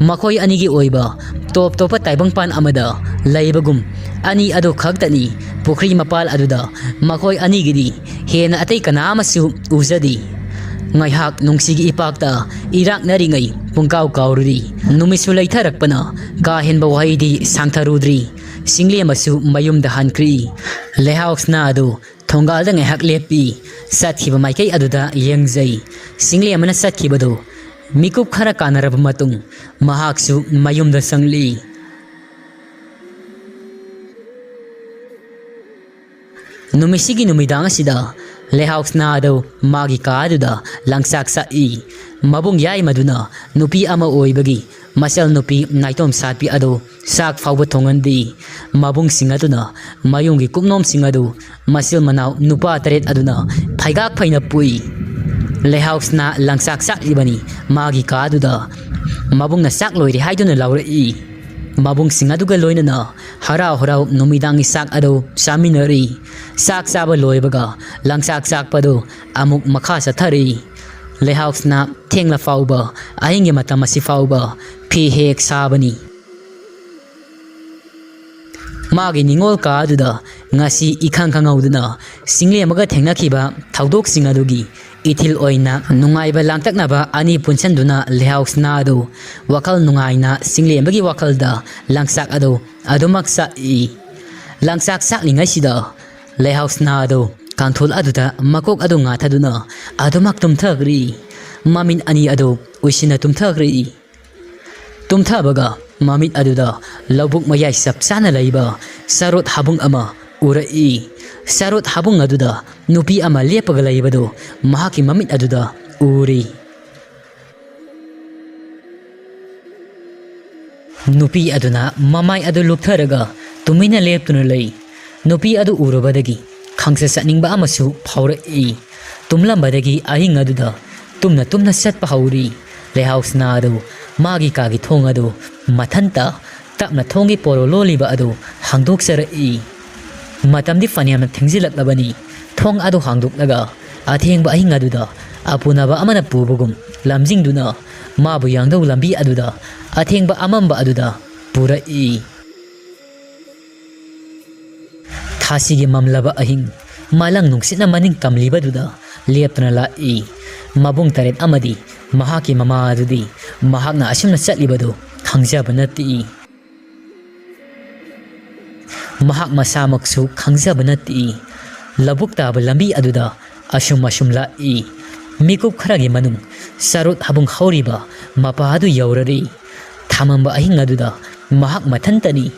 ꯃꯈꯣꯏ ꯑꯅꯤꯒꯤ ꯑꯣꯏꯕ ꯇꯣꯞ ꯇꯣꯞꯄ ꯇꯥꯏꯕꯪꯄꯥꯟ ꯑꯃꯗ ꯂꯩꯕꯒꯨꯝ, ꯑꯅꯤ ꯑꯗꯨ ꯈꯛꯇꯅꯤ ꯄꯨꯈ꯭ꯔꯤ ꯃꯄꯥꯜ ꯑꯗꯨꯗ ꯃꯈꯣꯏ ꯑꯅꯤꯒꯤꯗꯤ ꯍꯦꯟꯅ ꯑꯇꯩ ꯀꯅꯥ ꯑꯃꯁꯨ ꯎꯖꯗꯦ꯫ ꯉꯥꯏꯍꯥꯛ ꯅꯨꯡꯁꯤꯒꯤ ꯏꯄꯥꯛꯇ ꯏꯔꯥꯛꯅꯔꯤꯉꯩ ꯄꯨꯡꯀꯥꯎ ꯀꯥꯎꯔꯨꯔꯤ꯫ ꯅꯨꯃꯤꯠꯁꯨ ꯂꯩꯊꯔꯛꯄꯅ ꯀꯥ ꯍꯦꯟꯕ ꯋꯥꯍꯩꯗꯤ ꯁꯥꯡꯊꯔꯨꯗ꯭ꯔꯤ꯫ ꯁꯤꯡꯂꯦꯝꯕꯁꯨ ꯃꯌꯨꯝꯗ ꯍꯟꯈ꯭ꯔꯤ꯫ ꯂꯩꯍꯥꯎꯁꯅꯥ ꯑꯗꯨ ꯊꯣꯡꯒꯥꯜꯗ ꯉꯥꯏꯍꯥꯛ ꯂꯦꯞꯄꯤ꯫ ꯆꯠꯈꯤꯕ ꯃꯥꯏꯀꯩ ꯑꯗꯨꯗ ꯌꯦꯡꯖꯩ꯫ ꯁꯤꯡꯂꯦꯝꯕꯅ ꯆꯠꯈꯤꯕꯗꯨ ꯃꯤꯀꯨꯞ ꯈꯔ ꯀꯥꯟꯅꯔꯕ ꯃꯇꯨꯡ ꯃꯍꯥꯛꯁꯨ ꯃꯌꯨꯝꯗ ꯆꯪꯂꯛꯏ꯫ ꯅꯨꯃꯤꯠꯁꯤꯒꯤ ꯅꯨꯃꯤꯗꯥꯡ ꯑꯁꯤꯗ ꯂꯩꯍꯥꯎꯁꯅꯥ ꯑꯗꯨ ꯃꯥꯒꯤ ꯀꯥ ꯑꯗꯨꯗ ꯂꯪꯆꯥꯛ ꯆꯥꯛꯏ꯫ ꯃꯕꯨꯡ ꯌꯥꯏꯃꯗꯨꯅ ꯅꯨꯄꯤ ꯑꯃ ꯑꯣꯏꯕꯒꯤ ꯃꯆꯜ ꯅꯨꯄꯤ ꯅꯥꯏꯇꯣꯝ ꯁꯥꯠꯄꯤ ꯑꯗꯨ ꯆꯥꯛ ꯐꯥꯎꯕ ꯊꯣꯡꯍꯟꯗꯦ꯫ ꯃꯕꯨꯡꯁꯤꯡ ꯑꯗꯨꯅ ꯃꯌꯨꯝꯒꯤ ꯀꯨꯞꯅꯣꯝꯁꯤꯡ ꯑꯗꯨ ꯃꯆꯤꯜ ꯃꯅꯥꯎ ꯅꯨꯄꯥ ꯇꯔꯦꯠ ꯑꯗꯨꯅ ꯐꯩꯒꯥꯛ ꯐꯩꯅ ꯄꯨꯏ꯫ ꯂꯩꯍꯥꯎꯁꯅꯥ ꯂꯪꯆꯥꯛ ꯆꯥꯛꯂꯤꯕꯅꯤ꯫ ꯃꯥꯒꯤ ꯀꯥ ꯑꯗꯨꯗ ꯃꯕꯨꯡꯅ ꯆꯥꯛ ꯂꯣꯏꯔꯦ ꯍꯥꯏꯗꯨꯅ ꯂꯥꯎꯔꯛꯏ꯫ ꯃꯕꯨꯡꯁꯤꯡ ꯑꯗꯨꯒ ꯂꯣꯏꯅꯅ ꯍꯔꯥꯎ ꯍꯔꯥꯎ ꯅꯨꯃꯤꯗꯥꯡꯒꯤ ꯆꯥꯛ ꯑꯗꯨ ꯆꯥꯃꯤꯟꯅꯔꯤ꯫ ꯆꯥꯛ ꯆꯥꯕ ꯂꯣꯏꯕꯒ ꯂꯪꯆꯥꯛ ꯆꯥꯛꯄꯗꯨ ꯑꯃꯨꯛ ꯃꯈꯥ ꯆꯠꯊꯔꯤ꯫ ꯂꯩꯍꯥꯎꯁꯅꯥ ꯊꯦꯡꯂ ꯐꯥꯎꯕ, ꯑꯍꯤꯡꯒꯤ ꯃꯇꯝ ꯑꯁꯤ ꯐꯥꯎꯕ ꯐꯤ ꯍꯦꯛ ꯁꯥꯕꯅꯤ꯫ ꯃꯥꯒꯤ ꯅꯤꯡꯉꯣꯜ ꯀꯥ ꯑꯗꯨꯗ ꯉꯁꯤ ꯏꯈꯪ ꯈꯪꯍꯧꯗꯅ ꯁꯤꯡꯂꯦꯝꯕꯒ ꯊꯦꯡꯅꯈꯤꯕ ꯊꯧꯗꯣꯛꯁꯤꯡ ꯑꯗꯨꯒꯤ ꯏꯊꯤꯜ ꯑꯣꯏꯅ ꯅꯨꯡꯉꯥꯏꯕ ꯂꯥꯡꯇꯛꯅꯕ ꯑꯅꯤ ꯄꯨꯟꯁꯤꯟꯗꯨꯅ ꯂꯩꯍꯥꯎꯁꯅꯥ ꯑꯗꯨ ꯋꯥꯈꯜ ꯅꯨꯡꯉꯥꯏꯅ ꯁꯤꯡꯂꯦꯝꯕꯒꯤ ꯋꯥꯈꯜꯗ ꯂꯪꯆꯥꯛ ꯑꯗꯨ ꯑꯗꯨꯃꯛ ꯆꯥꯛꯏ꯫ ꯂꯪꯆꯥꯛ ꯆꯥꯛꯂꯤꯉꯩꯁꯤꯗ ꯂꯩꯍꯥꯎꯁꯅꯥ ꯑꯗꯨ ꯀꯥꯡꯊꯣꯜ ꯑꯗꯨꯗ ꯃꯀꯣꯛ ꯑꯗꯨ ꯉꯥꯊꯗꯨꯅ ꯑꯗꯨꯃꯛ ꯇꯨꯝꯊꯈ꯭ꯔꯤ꯫ ꯃꯃꯤꯠ ꯑꯅꯤ ꯑꯗꯨ ꯎꯏꯁꯤꯟꯅ ꯇꯨꯝꯊꯈ꯭ꯔꯤ꯫ ꯇꯨꯝꯊꯕꯒ ꯃꯃꯤꯠ ꯑꯗꯨꯗ ꯂꯧꯕꯨꯛ ꯃꯌꯥꯏ ꯆꯞ ꯆꯥꯅ ꯂꯩꯕ ꯆꯔꯣꯠ ꯍꯥꯕꯨꯡ ꯑꯃ ꯎꯔꯛꯏ꯫ ꯆꯔꯣꯠ ꯍꯥꯕꯨꯡ ꯑꯗꯨꯗ ꯅꯨꯄꯤ ꯑꯃ ꯂꯦꯞꯄꯒ ꯂꯩꯕꯗꯨ ꯃꯍꯥꯛꯀꯤ ꯃꯃꯤꯠ ꯑꯗꯨꯗ ꯎꯔꯤ꯫ ꯅꯨꯄꯤ ꯑꯗꯨꯅ ꯃꯃꯥꯏ ꯑꯗꯨ ꯂꯨꯞꯊꯔꯒ ꯇꯨꯃꯤꯟꯅ ꯂꯦꯞꯇꯨꯅ ꯂꯩ꯫ ꯅꯨꯄꯤ ꯑꯗꯨ ꯎꯔꯨꯕꯗꯒꯤ ꯈꯪꯆꯠ ꯆꯠꯅꯤꯡꯕ ꯑꯃꯁꯨ ꯐꯥꯎꯔꯛꯏ꯫ ꯇꯨꯝꯂꯝꯕꯗꯒꯤ ꯑꯍꯤꯡ ꯑꯗꯨꯗ ꯇꯨꯝꯅ ꯇꯨꯝꯅ ꯆꯠꯄ ꯍꯧꯔꯤ꯫ ꯂꯩꯍꯥꯎ ꯁꯤꯅꯥ ꯑꯗꯨ ꯃꯥꯒꯤ ꯀꯥꯒꯤ ꯊꯣꯡ ꯑꯗꯨ ꯃꯊꯟꯇ ꯇꯞꯅ ꯊꯣꯡꯒꯤ ꯄꯣꯔꯣ ꯂꯣꯜꯂꯤꯕ ꯑꯗꯨ ꯍꯥꯡꯗꯣꯛꯆꯔꯛꯏ꯫ ꯃꯇꯝꯗꯤ ꯐꯅꯌꯥꯝꯅ ꯊꯦꯡꯖꯤꯜꯂꯛꯂꯕꯅꯤ꯫ ꯊꯣꯡ ꯑꯗꯨ ꯍꯥꯡꯗꯣꯛꯂꯒ ꯑꯊꯦꯡꯕ ꯑꯍꯤꯡ ꯑꯗꯨꯗ ꯑꯄꯨꯅꯕ ꯑꯃꯅ ꯄꯨꯕꯒꯨꯝ ꯂꯝꯖꯤꯡꯗꯨꯅ ꯃꯥꯕꯨ ꯌꯥꯡꯗꯧ ꯂꯝꯕꯤ ꯑꯗꯨꯗ ꯑꯊꯦꯡꯕ ꯑꯃꯝꯕ ꯑꯗꯨꯗ ꯄꯨꯔꯛꯏ꯫ ꯊꯥꯁꯤꯒꯤ ꯃꯝꯂꯕ ꯑꯍꯤꯡ, ꯃꯥꯂꯪ ꯅꯨꯡꯁꯤꯠꯅ ꯃꯅꯤꯡ ꯇꯝꯂꯤꯕꯗꯨꯗ ꯂꯦꯞꯇꯨꯅ ꯂꯥꯛꯏ꯫ ꯃꯕꯨꯡ ꯇꯔꯦꯠ ꯑꯃꯗꯤ ꯃꯍꯥꯛꯀꯤ ꯃꯃꯥ ꯑꯗꯨꯗꯤ ꯃꯍꯥꯛꯅ ꯑꯁꯨꯝꯅ ꯆꯠꯂꯤꯕꯗꯨ ꯈꯪꯖꯕ ꯅꯠꯇꯦ꯫ ꯃꯍꯥꯛ ꯃꯁꯥꯃꯛꯁꯨ ꯈꯪꯖꯕ ꯅꯠꯇꯦ꯫ ꯂꯧꯕꯨꯛ ꯇꯥꯕ ꯂꯝꯕꯤ ꯑꯗꯨꯗ ꯑꯁꯨꯝ ꯑꯁꯨꯝ ꯂꯥꯛꯏ꯫ ꯃꯤꯀꯨꯞ ꯈꯔꯒꯤ ꯃꯅꯨꯡ ꯆꯔꯨꯠ ꯍꯥꯕꯨꯡ ꯍꯧꯔꯤꯕ ꯃꯄꯥ ꯑꯗꯨ ꯌꯧꯔꯔꯤ꯫ ꯊꯃꯝꯕ ꯑꯍꯤꯡ ꯑꯗꯨꯗ ꯃꯍꯥꯛ ꯃꯊꯟꯇꯅꯤ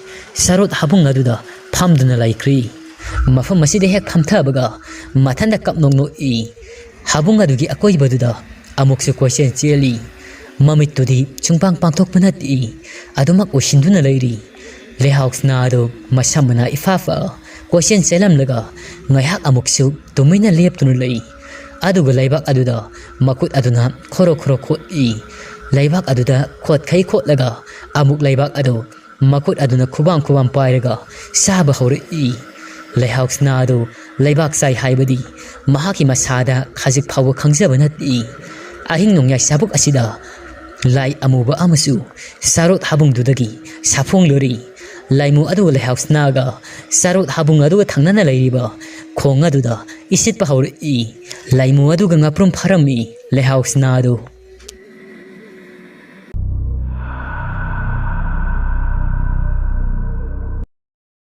ꯆꯔꯨꯠ ꯍꯥꯕꯨꯡ ꯑꯗꯨꯗ ꯐꯝꯗꯨꯅ ꯂꯩꯈ꯭ꯔꯤ꯫ ꯃꯐꯝ ꯑꯁꯤꯗ ꯍꯦꯛ ꯐꯝꯊꯕꯒ ꯃꯊꯟꯇ ꯀꯞꯅꯣꯛ ꯅꯣꯛꯏ꯫ ꯍꯥꯕꯨꯡ ꯑꯗꯨꯒꯤ ꯑꯀꯣꯏꯕꯗꯨꯗ ꯑꯃꯨꯛꯁꯨ ꯀꯣꯏꯆꯦꯟ ꯆꯦꯜꯂꯤ꯫ ꯃꯃꯤꯠꯇꯨꯗꯤ ꯁꯨꯡꯄꯥꯡ ꯄꯥꯡꯊꯣꯛꯄ ꯅꯠꯇꯦ꯫ ꯑꯗꯨꯃꯛ ꯎꯏꯁꯤꯟꯗꯨꯅ ꯂꯩꯔꯤ꯫ ꯂꯩꯍꯥꯎ ꯁꯤꯅꯥ ꯑꯗꯨ ꯃꯁꯝ ꯃꯅꯥ ꯏꯐꯥ ꯐꯥ ꯀꯣꯏꯆꯦꯟ ꯆꯦꯜꯂꯝꯂꯒ ꯉꯥꯏꯍꯥꯛ ꯑꯃꯨꯛꯁꯨ ꯇꯨꯃꯤꯟꯅ ꯂꯦꯞꯇꯨꯅ ꯂꯩ꯫ ꯑꯗꯨꯒ ꯂꯩꯕꯥꯛ ꯑꯗꯨꯗ ꯃꯈꯨꯠ ꯑꯗꯨꯅ ꯈꯣꯔꯣ ꯈꯣꯔꯣ ꯈꯣꯠꯂꯤ꯫ ꯂꯩꯕꯥꯛ ꯑꯗꯨꯗ ꯈꯣꯠꯈꯩ ꯈꯣꯠꯂꯒ ꯑꯃꯨꯛ ꯂꯩꯕꯥꯛ ꯑꯗꯨ ꯃꯈꯨꯠ ꯑꯗꯨꯅ ꯈꯨꯕꯥꯝ ꯈꯨꯕꯥꯝ ꯄꯥꯏꯔꯒ ꯆꯥꯕ ꯍꯧꯔꯛꯏ꯫ ꯂꯩꯍꯥꯎ ꯁꯤꯅꯥ ꯑꯗꯨ ꯂꯩꯕꯥꯛ ꯆꯥꯏ ꯍꯥꯏꯕꯗꯤ ꯃꯍꯥꯛꯀꯤ ꯃꯁꯥꯗ ꯈꯖꯤꯛ ꯐꯥꯎꯕ ꯈꯪꯖꯕ ꯅꯠꯇꯦ꯫ ꯑꯍꯤꯡ ꯅꯣꯡꯌꯥꯏ ꯆꯥꯕꯨꯛ ꯑꯁꯤꯗ ꯂꯥꯏ ꯑꯃꯨꯕ ꯑꯃꯁꯨ ꯆꯥꯔꯣꯠ ꯍꯥꯕꯨꯡꯗꯨꯗꯒꯤ ꯁꯥꯐꯣꯡꯂꯨꯔꯤ꯫ ꯂꯥꯏꯃꯨ ꯑꯗꯨ ꯂꯩꯍꯥꯎ ꯁꯤꯅꯥꯒ ꯆꯥꯔꯣꯠ ꯍꯥꯕꯨꯡ ꯑꯗꯨꯒ ꯊꯪꯅꯅ ꯂꯩꯔꯤꯕ ꯈꯣꯡ ꯑꯗꯨꯗ ꯏꯁꯤꯠꯄ ꯍꯧꯔꯛꯏ꯫ ꯂꯥꯏꯃꯨ ꯑꯗꯨꯒ ꯉꯥꯄ꯭ꯔꯨꯝ ꯐꯥꯔꯝꯃꯤ꯫ ꯂꯩꯍꯥꯎ ꯁꯤꯅꯥ ꯑꯗꯨ